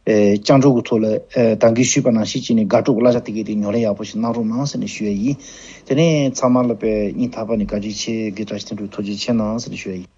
ཨེ། སྐྱབས་འགྲོ་གི་ཐོག་ལ། ཨེ། ད་གིན་ཞུས་པ་ནང་བཞིན་བྱས་ནས་དགའ་སྤྲོ་གི་བསླབ་བྱ་དེ་གའི་དེ་ཉམས་ལེན་ཡག་པོ་ཞིག་གནང་རོགས་གནང་ཟེར་ནས་ཞུ་ཡ་ཡིན། དེ་ནས་ཚང་མ་ལ་དཔེ་སྙིང་ཐག་པ་ནས་བཀའ་དྲིན་ཆེ། དགེ་བཀྲ་ཤིས་དོན་གྲུབ་ཐུགས་རྗེ་ཆེ་གནང་ཟེར་ནས་ཞུ་ཡ་ཡིན།